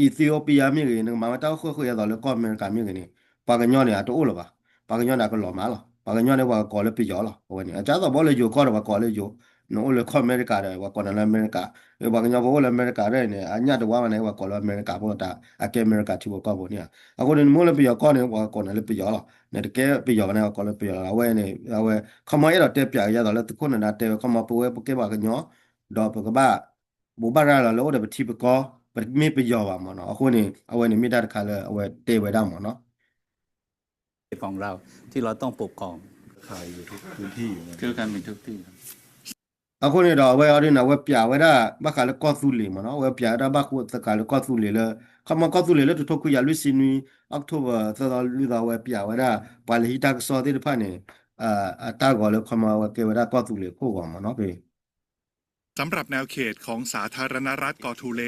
Ethiopia မ့ၢ်ဂ့ၤ နကမၤဝဲတၢ်အိၣ်ဃုာ်အီၣ်ဃုာ်ဒ်သိးလၢကီၢ်အမဲရကၤမ့ၢ်ဂ့ၤန့ၣ် ပှၤကညီန့ၣ် အတအိၣ်လၢၤဘၣ်. ပှၤကညီန့ၣ်အကလီၤမးလီၤ. ပှၤကညီန့ၣ် ပှၤကကိးလၢပယီၤလီၤ. အဝဲန့ၣ် အကသိးဘီလၢယိၤကီၢ်ဒီး ပှၤကိးလၢယိၤ, နအိၣ်လၢကီၢ်အမဲရကၤဒီး ပှၤကိးနၤလၢအမဲရကၤ, ပှၤကညီဖိအိၣ်လၢအမဲရကၤဒီးန့ၣ် အညၣ်တဝါဘၣ်န့ၣ် ပှၤကိးလၢအမဲရကၤဖိ တၢ်အကဲအမဲရကၤထံဖိကီၢ်ဖိန့ၣ်ဧါ. အဃိန့ၣ် နမ့ၢ်အိၣ်လၢပယီၤကီၢ်န့ၣ် ပှၤကိးနၤလၢပယီၤလီၤ. နတကဲပယီၤဘၣ်န့ၣ် ပှၤကိးလၢပယီၤလီၤ. အဝဲန့ၣ် အဝဲ ခီမီအဲၣ်ဒိးတဲပၠးက့ၤယသိးလၢသုးခိၣ်နၢၤဒါတဲဝဲ ခီမီပဝဲပကဲပှၤကညီ ဒီးပကဘၣ် ဘိးဘၣ်ရၤလီၤလၢအိၣ်ဒီးပထံပကီၢ် ပမ့ၢ်ပယီၤဘၣ်မးနီၤ. အဃိန့ၣ် အဝဲန့ၣ်မ့ၢ်တၢ်တခါလၢအဝဲတဲဝဲဒၣ်မးနီၤ. ของเรา ที่เราต้องปกครอง เครือข่ายมีทุกที่ အဃိန့ၣ်ဒီး အဝဲအီၤဒ်န့ၣ် အဝဲပၠးဝဲဒၣ် ဘၣ်ဃးလၢကီၢ်သူလ့ၤမးနီၤ. အဝဲပၠးဝဲဒၣ်ဘၣ်ဃိသးလၢကီၢ်သူလ့ၤလၢ ခီမီကီၢ်သူလ့ၤလၢတထိခွံကယၤလွံၢ်ဆံနွံ October သၢသီလွံၢ်သီ အဝဲပၠးဝဲဒၣ် ပှၤလၢဟံးတၢ်ကစီၣ်သ့ၣ်တဖၣ်န့ၣ် အတၢ်ဂီၤလၢခီမီအဝဲကဲဝဲဒၣ်ကီၢ်သူလ့ၤခိၣ်ဂီၤမးနီၤ. สำหรับแนวเขตของสาธารณรัฐกอทูเล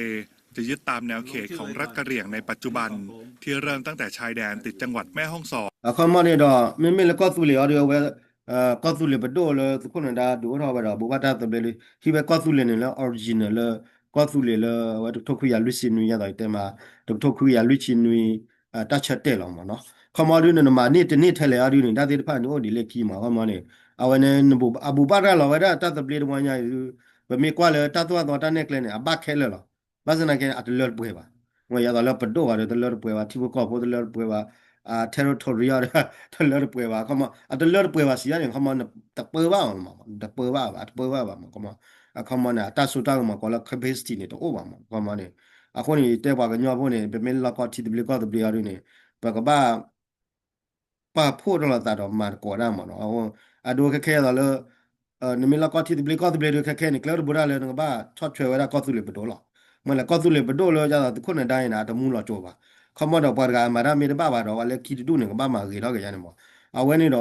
จะยึดตามแนวเขตของรัฐกะเหรี่ยงในปัจจุบัน ที่เริ่มตั้งแต่ชายแดนติดจังหวัดแม่ฮ่องสอน အခီမီန့ၣ်ဒီး မ့မ့ၢ်လၢကီၢ်သူလ့ၤအီၤဒီး အဝဲ ကီၢ်သူလ့ၤပဒိၣ်လၢသုးခိၣ်နၢၤဒါဒုးအိၣ်ထီၣ်ဝဲဒီး ဘိးဘၣ်တၢ်သဘျ့လၢ ဟံးဝဲကီၢ်သူလ့ၤန့ၣ်လၢ original လၢ ကီၢ်သူလ့ၤလၢ အဝဲတထိခွံကယၤလွံၢ်ဆံနွံ ယသိးယတဲမး တထိခွံကယၤလွံၢ်ဆံနွံ တၢ်ဆၢတဲာ်လီၤမးနီၤ. ခီမီဒုးန့ၣ် နမၤန့ၢ်တန့ၢ်ထဲလဲၣ်အီၤဒုးန့ၣ် တၢ်သ့ၣ်တဖၣ်န့ၣ်အိၣ်ဒံးလၢခံမး ခီမီန့ၣ် အဝဲန့ၣ် အဘိးဘၣ်ရၤလီၤဝဲဒၣ်တၢ်သဘျ့တဝီညါအံၤဒုး ပမ့ၢ်ကွၢ်လၢတၢ်သိၣ်တၢ်သီတၢ်နဲၣ်ကျဲန့ၣ် အဘၣ်ခဲလၢာ်လီၤ. ဘၣ်ဆၣ်သနာ်က့ အတလၢတပှဲၤဘၣ်. ဝဲယသိးလၢပဒိၣ်ဂၤဒီးတလၢတပှဲၤဘၣ် ထံဖိကီၢ်ဖိတလၢတပှဲၤဘၣ် territory အီၤဒီး တလၢတပှဲၤဘၣ် ခီမီ အတလၢတပှဲၤဘၣ်စံးယါန့ၣ် ခီမီ တပၢဘၣ်မး တပၢဘၣ်ဘၣ် တပၢဘၣ်ဘၣ်မး ခီမီ အခီမီန့ၣ် အတၢ်စိတၢ်ကမီၤကိးလၢ capacity န့ၣ် တအိၣ်ဘၣ်မး ခီမီန့ၣ် အဃိန့ၣ် ယတဲပှၤကညီဖိန့ၣ် ပမ့ၢ်လီၢ်ကီၢ်ထံသဘျ့ကီၢ်သဘျ့အီၤဒုးန့ၣ် ပကဘၣ် ပာ်ဖှိၣ်ထီၣ်လိာ်သးဒီးမၤသကိးတၢ်မးနီၤ. အဒိခဲခဲအသိးလၢ နမ့ၢ်လီၢ်ကီၢ်ထံသဘျ့ကီၢ်သဘျ့ဒုးခဲခဲန့ၣ် ကျဲအိၣ်တဘိဒၣ်လၢနကဘၣ်ဆီၣ်ထွဲဝဲဒၣ်ကီၢ်သူလ့ၤပဒိၣ်လီၤ. မ့ၢ်လၢကီၢ်သူလ့ၤပဒိၣ်လၢယသိးသုးခိၣ်နၢၤဒါအံၤန့ၣ် အတမူလီၤကၠိဘၣ်. ခီမီဒီးပှၤတဂၤအမၤတၢ်မ့ၢ်တဘၣ်ဘၣ်ဒီး ပှၤလၢခံတဒူၣ်န့ၣ် ကဘၣ်မၤဂ့ၤထီၣ်က့ၤယါန့ၣ်မး. အဝဲန့ၣ်ဒီး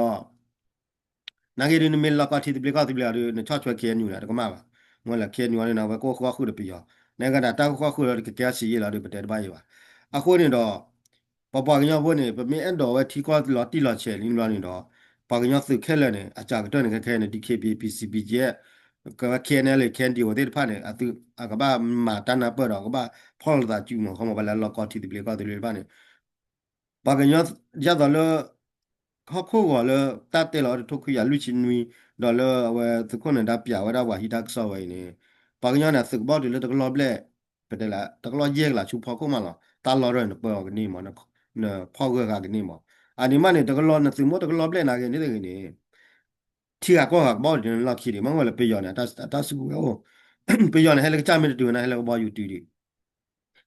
နာ်က့ဒုး နမ့ၢ်လီၢ်ကီၢ်ထံသဘျ့ကီၢ်သဘျ့အီၤဒုး နဆီၣ်ထွဲ K N U န့ၣ် တကမၣ်ဘၣ်. မ့ၢ်လၢ K N U အီၤန့ၣ် အဝဲကအိၣ်ဃုာ်အီၣ်ဃုာ်ဒီးပယီၤ နကဒၣ်တၢ်ကအိၣ်ဃုာ်အီၣ်ဃုာ်ဒီး ကကဲအစံးယ့ၢ်လီၤဒုး ပတဲတဘၣ်ယံၤဘၣ်. အဃိန့ၣ်ဒီး ပပှၤကညီဖိန့ၣ် ပမ့ၢ်အဲၣ်ဒိးဝဲထံကီၢ်လီၤတံၢ်လီၤဆဲးလံဘျီန့ၣ်ဒီး ပှၤကညီသုးခဲလၢာ်န့ၣ် အစှၤကတၢၢ်န့ၣ် ခဲခဲန့ၣ် D K B A P C B G F ကဝဲ K N L A K N D O သ့ၣ်တဖၣ်န့ၣ် အသုးအကဘၣ်မၤတၢ်နၢ်ပၢၢ်ဒီး ကဘၣ်ဖီၣ်လိာ်သးစုမး ခီမီ ပှၤလၢလီၢ်ကီၢ်ထံသဘျ့ကီၢ်သဘျ့တဖၣ်န့ၣ် ပှၤကညီ ဒ်သိးလၢ ဟီၣ်ခိၣ်ဂီၤလၢတၢ်တဲလီၤတထိခွံကယၤလွံၢ်ဆံနွံ ဒီးလၢအဝဲသုးခိၣ်နၢၤဒါပၠးဝဲဒၣ်ပှၤဟံးတၢ်ကစီၣ်ဝဲအံၤန့ၣ် ပှၤကညီန့ၣ် သုးကဘီတုၤလၢတကလီၢ်ဘျဲၣ် ပတဲလၢ တကလီၢ်ယဲၢ်ကလးဆူဖီခိၣ်မးလီၤ. တၢ်လီၢ်ထီၣ်န့ၣ် နပၢအီၤကန့ၢ်မး, နဖီၣ်ဂၢၢ်ဃာ်ကန့ၢ်မး. အန့ၣ်မးန့ၣ် တကလီၢ် နသုးမ့ၢ်အိၣ်တကလီၢ်ဘျဲၣ်နာ်က့န့ၣ်တဂ့ၤန့ၣ် ထံဂၤကီၢ်ဂၤကဘၣ်အိၣ်ဒံးနလီၢ်ခံဒံး မ့ၢ်ဝဲလၢပယီၤန့ၣ် အတၢ်စုကဝဲၤအိၣ်, ပယီၤန့ၣ် ဟဲလၢကစၢ်မ့ၢ်တတုၤဝဲန့ၣ် ဟဲလၢကဘီယူၤတုၤဒံး,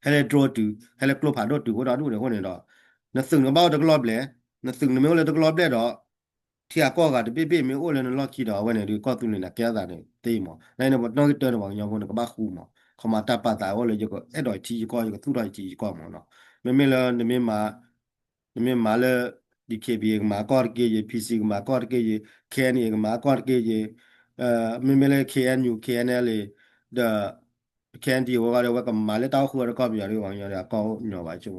ဟဲလၢ drone တုၤ, ဟဲလၢကျိဖးဒိၣ်တုၤ အိၣ်ဒီဒူၣ်န့ၣ်အဃိန့ၣ်ဒီး နသုးန့ၣ်ကဘၣ်အိၣ်တကလီၢ်ဘျဲၣ်, နသုးန့ၣ်မ့ၢ်အိၣ်လၢတကလီၢ်ဘျဲၣ်ဒီး ထံဂၤကီၢ်ဂၤတဘ့ၣ်ဘ့ၣ်မ့ၢ်အိၣ်လၢနလီၢ်ခံဒီး အဝဲန့ၣ်ဒုးကီၢ်သူလ့ၤန့ၣ် ကဲအသးန့ၣ်သ့မး. နန့ၣ် ပနီၣ်ဂံၢ်တၢန့ၣ် ပှၤကညီဖိန့ၣ် ကဘၣ်ဃူမး. ခီမီတၢ်ပာ်သးအိၣ်လၢ ယအဲၣ်ဒိးယထံယကီၢ် ယကသူၣ်ထီၣ်ယထံယကီၢ်မးနီၤ. မ့မ့ၢ်လၢ နမ့ၢ်မၤလၢ ဒီး ခ့ဘံၣ်အ့ ကမၤကီၢ်တက့ၢ်ယ့ၢ်, ဖံစံၣ် ကမၤကီၢ်တက့ၢ်ယ့ၢ်, ခဲအံၣ်အ့ ကမၤကီၢ်တက့ၢ်ယ့ၢ်, မ့မ့ၢ်လၢ ခ့အ့အ့ယူၣ်, ခဲအံၣ်အ့လ်အ့ ဒီး ခဲအံၣ်အ့လ်အ့ ဝဲဂီၢ်ဒီး အဝဲကမၤလၢတၢ်အိၣ်ဃုာ်အီၤဒီးကီၢ်ပယီၤဒီး ပှၤကညီဒီး အကီၢ်အိၣ်ညီဘၣ်ဆိ,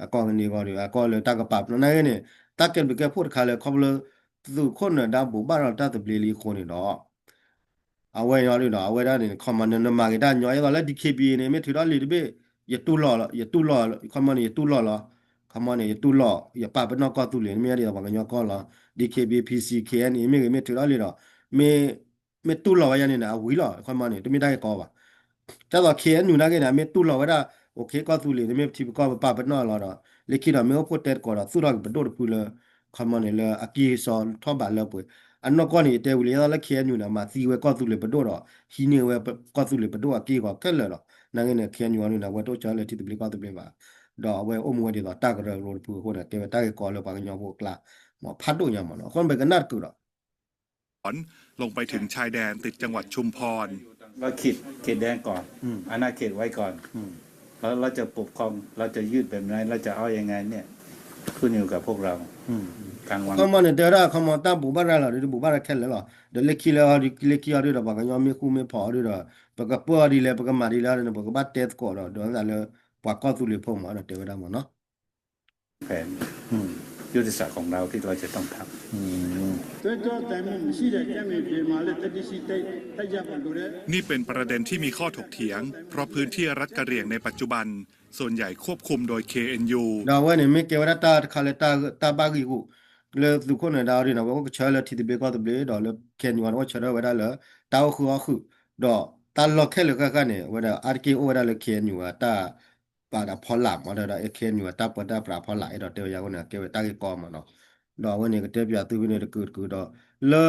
အကီၢ်ကန့ၢ်ဂီၢ်ဒီး အကီၢ်လၢတၢ်ကပာ်ပနီၣ်နာ်က့န့ၣ် တၢ်ကဲဘျုးကဲဖှိၣ်တခါလၢ ခီဖျိလၢ သုးခိၣ်နၢၤဒါဘိးဘၣ်ရၤလီၤတၢ်သဘျ့လံအဃိန့ၣ်ဒီး အဝဲအံၤဒီး အဝဲဒၣ်န့ၣ် ခီမီန့ၣ် နမၤက့ၤတၢ်ညီ ဒ်သိးလၢ ဒီး ခ့ဘံၣ်အ့န့ၣ် မ့ၢ်ထုးထီၣ်လံာ်တဘ့ၣ် ယတူၢ်လိာ်လီၤ, ယတူၢ်လိာ်, ခီမီန့ၣ် ယတူၢ်လိာ်လီၤ, ခီမီန့ၣ် ယတူၢ်လိာ် ယပာ်ပနီၣ်ကီၢ်သူလ့ၤ မ့ၢ်ဒ်သိးပှၤကညီကီၢ်လီၤ, ဒီး ခ့ဘံၣ်အ့ ဖံစံၣ် ခဲအံၣ်အ့လ်အ့ မ့ၢ်ဂ့ၤ မ့ၢ်ထုးထီၣ်လံာ်ဒီး မ့ၢ် မ့ၢ်တူၢ်လိာ်ဝဲယၤန့ၣ် အဝံၤလီၤ, ခီမီန့ၣ် တမ့ၢ်တၢ်ဂ့ၢ်ကီဘၣ်. ဒ်သိး ခ့အ့ၣ်ယူၣ် နာ်က့န့ၣ် အမ့ၢ်တူၢ်လိာ်ဝဲဒၣ် အိၣ်ခ့ ကီၢ်သူလ့ၤန့ၣ် မ့ၢ်ပထံပကီၢ်ပပာ်ပနီၣ်လီၤဒီး လၢခံဒီးမ့ၢ်အိၣ်ဖှိၣ်တဲသကိးဒီး သူၣ်ထီၣ်က့ၤပဒိၣ်တဖုလၢ ခီမီန့ၣ် လၢအကံၢ်စီထီၣ်ဘးလၢပှဲၤ အနီၢ်ကီၢ်န့ၣ် ယတဲဝံၤလံ ဒ်သိးလၢ ခ့အ့ၣ်ယူၣ် န့ၣ် မၤသံဝဲကီၢ်သူလ့ၤပဒိၣ်ဒီး ဟံးန့ၢ်ဝဲကီၢ်သူလ့ၤပဒိၣ်အက့ၢ်အဂီၤခဲလၢာ်လီၤ. နာ်က့န့ၣ် ခ့အ့ၣ်ယူၣ် အံၤန့ၣ် အဝဲတအိၣ်ဆၢလၢထံသဘျ့ကီၢ်သဘျ့ဘၣ်, ဒီးအဝဲအိၣ်မူဝဲဒ်သိးတၢ်ကရၢကရိတဖုအဃိန့ၣ် ကဲဝဲတၢ်ဂ့ၢ်ကီလၢပှၤကညီဖိအကျါ မ့ၢ်ဖးဒိၣ်ညါမ့ၢ်နီၤ. အဃိန့ၣ် ပကနၣ်တကုာ်ဒီး ลงไปถึงชายแดนติดจังหวัดชุมพร เราขีดเขตแดนก่อน อาณาเขตไว้ก่อน แล้วเราจะปกครอง เราจะยืดแบบไหน เราจะเอายังไงเนี่ย ขึ้นอยู่กับพวกเรา กลางวัน ခီမီန့ၣ် တဲဝဲဒၣ် ခီမီတၢ်ဘိးဘၣ်ရၤလီၤဒီး ဘိးဘၣ်ရၤခဲလၢာ်လီၤ. ဒီးလၢခံလၢ လၢခံအီၤဒုးဒီး ပှၤကညီမ့ၢ်ဃူမ့ၢ်ဖိးအီၤဒုးဒီး ပကပၢၢ်အီၤဒ်လဲၣ် ပကမၤဒ်လဲၣ်န့ၣ် ပကဘၣ်တဲသကိးဒီး ဒုးသးလၢ ပှၤကီၢ်သူလ့ၤဖိမ့ၢ်ဒီး တဲဝဲဒၣ်မ့ၢ်နီၤ แผนยุทธศาสตร์ของเราที่เราจะต้องทำ นี่เป็นประเด็นที่มีข้อถกเถียง เพราะพื้นที่รัฐกะเหรี่ยงในปัจจุบัน ส่วนใหญ่ควบคุมโดย เคเอ็นยู ဒီးအဝဲန့ၣ် မ့ၢ်ကဲဝဲဒၣ်တၢ်တခါလၢ တၢ်ဘၣ်ဂံၢ်ဂူာ် လၢသုးခိၣ်နၢၤဒါအီၤဒုးန့ၣ် အဝဲအိၣ်ကဆၢလၢထံသဘျ့ကီၢ်သဘျ့ဒီးလၢ ခ့အ့ၣ်ယူၣ် န့ၣ် အိၣ်ဆၢထၢၣ်ဝဲဒၣ်လၢ တၢ်အိၣ်ဃုာ်အီၣ်ဃုာ် ဒီးတၢ်လီၢ်ခဲလၢာ်ဃၣ်ဃၣ်န့ၣ် အဝဲဒၣ်အါတက့ၢ်အိၣ်ဝဲဒၣ်လၢ ခ့အ့ၣ်ယူၣ် အတၢ် ပာ်ဒီးဖီလာ်မ့ၢ်ဒီး ခ့အ့ၣ်ယူၣ် အတၢ်ပၢတၢ်ပြးဖီလာ် အဲၣ်ဒိးတဲဝဲယၤအဃိန့ၣ် ကဲဝဲတၢ်ဂ့ၢ်ကီမ့ၢ်နီၤ. ဒီးအဝဲန့ၣ် ကတဲပၠးသုဖဲန့ၣ်တကုာ်တကုာ်ဒီး လၢ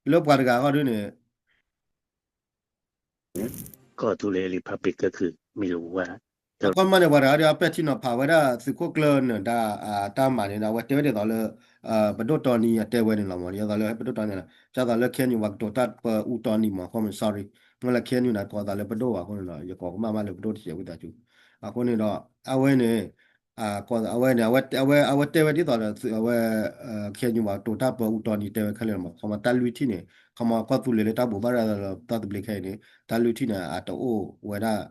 လၢပှၤတဂၤအဂီၢ်ဒုးန့ၣ် ကီၢ်သူလ့ၤ Republic ကခုၣ်မံၤလူၤဝါ အခီမီန့ၣ် ပှၤတဂၤဒုး အပဲာ်ထံနီၤဖးဝဲဒၣ်သုးခိၣ်ကျၢၢ်နၢၤဒါ တၢ်မၤန့ၣ်ဒီး အဝဲတဲဝဲဒ်သိးလၢ ပဒိၣ်တီနံအတဲဝဲန့ၣ်လီၤမ့ၢ် ဒ်သိးလၢပဒိၣ်တီနံ ဒ်သိးလၢ ခ့အ့ၣ်ယူၣ် ပှၤကတိၤတၢ်ပၢအူတီနံမ့ၢ် ခီမီ sorry မ့ၢ်လၢ ခ့အ့ၣ်ယူၣ် န့ၣ် ကိးသးလၢပဒိၣ်ဘၣ်အဃိန့ၣ်ဒီး ယကိးကမၣ်မးလၢပဒိၣ်တစဲးဝံသးစူၤ အဃိန့ၣ်ဒီး အဝဲန့ၣ် အဝဲန့ၣ် အဝဲ အဝဲတဲဝဲဒ်သိးဒီး အဝဲ ခ့အ့ၣ်ယူၣ် ပှၤကတိၤတၢ်ပၢအူတီနံတဲဝဲခဲလၢာ်မ့ၢ် ခီမီတၢ်လွံၢ်ထံၣ်န့ၣ် ခီမီကီၢ်သူလ့ၤလၢတၢ်ဘိးဘၣ်ရၤလီၤတၢ်သဘျ့ခဲအံၤန့ၣ် တၢ်လွံၢ်ထံၣ်န့ၣ် အတအိၣ်ဝဲဒၣ်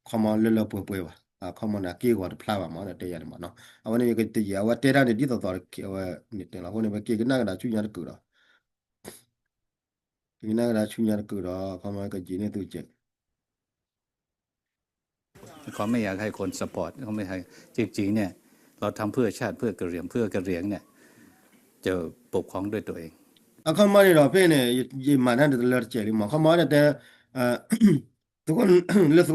ခီမီလၢလၢပှဲၤပှဲၤဘၣ် ခီမီန့ၣ် အက့ၢ်အဂီၤတဖျါဘၣ်မ့ၢ်ဒီးတဲယၤန့ၣ်မ့ၢ်နီၤ အဝဲန့ၣ် ယကတယံာ် အဝဲတဲတၢ်န့ၣ် ဒ်သိးသိး အဝဲန့ၣ်တဲလီၤ အဃိန့ၣ် ပက့ၤကနၣ်ကဒါဆူညါတကုာ်ဒီး ကနၣ်ကဒါဆူညါတကုာ်ဒီး ခီမီကယံာ်န့ၢ်သုကဲး เขาไม่อยากให้คน support เขาไม่ให้ จริงๆ เนี่ย เราทำเพื่อชาติ เพื่อกะเหรี่ยง เพื่อกะเหรี่ยง เนี่ย จะปกครองด้วยตัวเอง အခီမီန့ၣ်ဒီးဖဲန့ၣ် ယမၤတၢ်န့ၣ်တလၢတစဲးလံမ့ၢ် ခီမီန့ၣ်တဲ လၢသုးခိၣ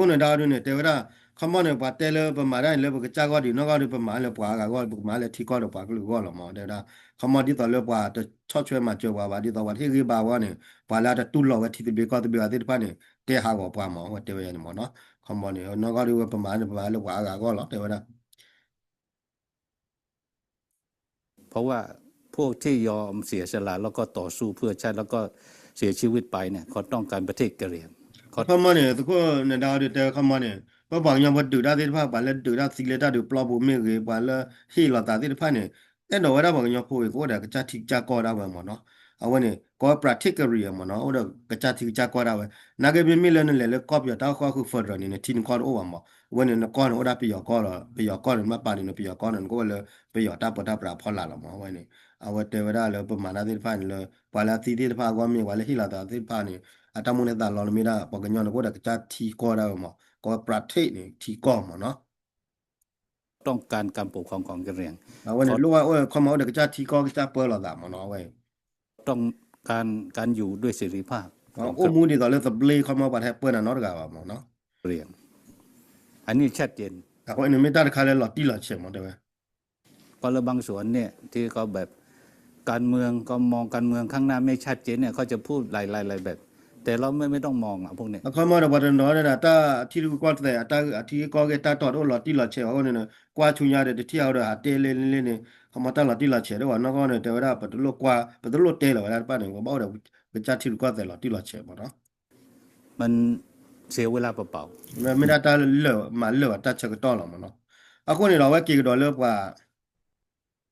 ်နၢၤဒါအီၤဒုးန့ၣ် တဲဝဲဒၣ် ခီမီန့ၣ် ပှၤတဲလၢပမၤတၢ်န့ၣ်လၢပကစၢ်ဂီၢ်ဒံးနီၢ်ဂီၢ်ဒုး ပမၤလၢပှၤအါဂၤဂီၢ် ပကမၤလၢထံကီၢ်ဒီးပှၤကလုာ်ဂီၢ်လီၤမ့ၢ် တဲဝဲဒၣ် ခီမီဒ်သိးလၢပှၤတဆီၣ်ထွဲမၤစၢၤပှၤဘၣ် ဒ်သိးပှၤတဟ့ၣ်ဂံၢ်ဘါဝဲန့ၣ် ပှၤလၢအတတူၢ်လိာ်ဝဲထံသဘျ့ကီၢ်သဘျ့အီၤသ့ၣ်တဖၣ်န့ၣ် တဲဟးဂီၤပှၤမ့ၢ် အဝဲတဲဝဲယၤန့ၣ်မ့ၢ်နီၤ ခီမီန့ၣ် နီၢ်ဂီၢ်ဒုးဝဲပမၤန့ၣ် ပမၤလၢပှၤအါဂၤဂီၢ်လီၤ တဲဝဲဒၣ် เพราะว่าพวกที่ยอมเสียสละแล้วก็ต่อสู้เพื่อชาติแล้วก็เสียชีวิตไปเนี่ยเขาต้องการประเทศกะเหรี่ยง အခီမီန့ၣ် သုးခိၣ်နၢၤဒါအီၤဒုးတဲဝဲခီမီန့ၣ် ပပှၤကညီဖိဒုးတၢ်သ့ၣ်တဖၣ် ပှၤလၢဒုးတၢ်သံလၢတၢ်ဒုးပျီပူၤမ့ၢ်ဂ့ၤ ပှၤလၢဟ့ၣ်လီၤသးသ့ၣ်တဖၣ်န့ၣ် အဲၣ်ဒိးဝဲဒၣ်ပှၤကညီဖိအံၤ ကအိၣ်ဒီးကစၢ်ထံကစၢ်ကီၢ်ဒၣ်ဝဲမ့ၢ်နီၤ အဝဲန့ၣ် ကိး ประเทศกะเหรี่ยง မ့ၢ်နီၤ အိၣ်ဒီးကစၢ်ထံကစၢ်ကီၢ်ဒၣ်ဝဲ နာ်က့မ့မ့ၢ်လၢနလဲၤလၢကီၢ်ပယီၤတၢ်အိၣ်ဃုာ်အီၣ်ဃုာ် federal န့ၣ် နထံနကီၢ်တအိၣ်ဘၣ်မ့ၢ် အဝဲန့ၣ် နကီၢ်န့ၣ်အိၣ်ဒၣ်ပယီၤကီၢ်လီၤ ပယီၤကီၢ်န့ၣ် နဘၣ်ပာ်န့ၣ် နပယီၤကီၢ်န့ၣ် နကအိၣ်ဝဲလၢပယီၤတၢ်ပၢတၢ်ပြးအဖီလာ်လီၤမ့ၢ် အဝဲန့ၣ် အဝဲတဲဝဲဒၣ်လၢပမၤတၢ်သ့ၣ်တဖၣ်န့ၣ်လၢ ပှၤလၢအသံသ့ၣ်တဖၣ်အဂီၢ်မ့ၢ် ပှၤလၢဟ့ၣ်လီၤသးသ့ၣ်တဖၣ်န့ၣ် အတၢ်မူန့ၢ်သးလီၤလၢမ့ၢ်ဒၣ် ပှၤကညီန့ၣ် ကအိၣ်ဒီးကစၢ်ထံကီၢ်ဒၣ်ဝဲမ့ၢ် ကိး ประเทศ န့ၣ် ထံကီၢ်မ့ၢ်နီၤ ต้องการการปกครองของกะเหรี่ยง အဝဲန့ၣ် လိၣ်ဘၣ်အိၣ် ခီမီအိၣ်ဒီးကစၢ်ထံကီၢ်ကစၢ်ပၢလီၤသးမ့ၢ်နီၤ အဝဲ ต้องการการอยู่ด้วยเสรีภาพ အိၣ်မူဒ်သိးလၢသဘျ့ခီမီပှၤတဟဲပၢနၤနီတဂၤဘၣ်မ့ၢ်နီၤ อันนี้ชัดเจน အဃိန့ၣ်မ့ၢ်တၢ်တခါလၢလီၤတံၢ်လီၤဆဲးမးတဲဝဲ เพราะเรื่องบางส่วนเนี่ยที่เขาแบบการเมืองก็มองการเมืองข้างหน้าไม่ชัดเจนเนี่ยเขาจะพูดหลายๆหลายแบบ แต่เราไม่ไม่ต้องมองอ่ะพวกเนี้ย အခီမီဒီးပှၤတနီၤန့ၣ် တၢ်ထံရူၢ်ကီၢ်သဲး အတၢ်အထံကီၢ်ဂ့ၢ်တၢ်တီၢ်တအိၣ်လီၤတံၢ်လီၤဆဲးဘၣ်အဃိန့ၣ် ကွၢ်ဆူညါဒီးတထံၣ်အီၤဒီးဟးတဲလၢလၢန့ၣ် ခီမီတၢ်လီၤတံၢ်လီၤဆဲးဒိၣ်ဘၣ်နီၢ်ကီၢ်န့ၣ် တဲဝဲဒၣ်ပတလိၣ်ကွၢ် ပတလိၣ်တဲလီၤဝဲဒၣ်တဖၣ်န့ၣ် ပဘၣ်အိၣ်ဒီးကစၢ်ထံရူၢ်ကီၢ်သဲးလီၤတံၢ်လီၤဆဲးမးနီၤ မ့ၢ်ဒၣ်တၢ်လၢ မၤလၢာ်ဘၣ်တၢ်ဆၢကတီၢ်လီၤမးနီၤ အဃိန့ၣ်ဒီးအဝဲက့ၤကဒီးလၢပှၤ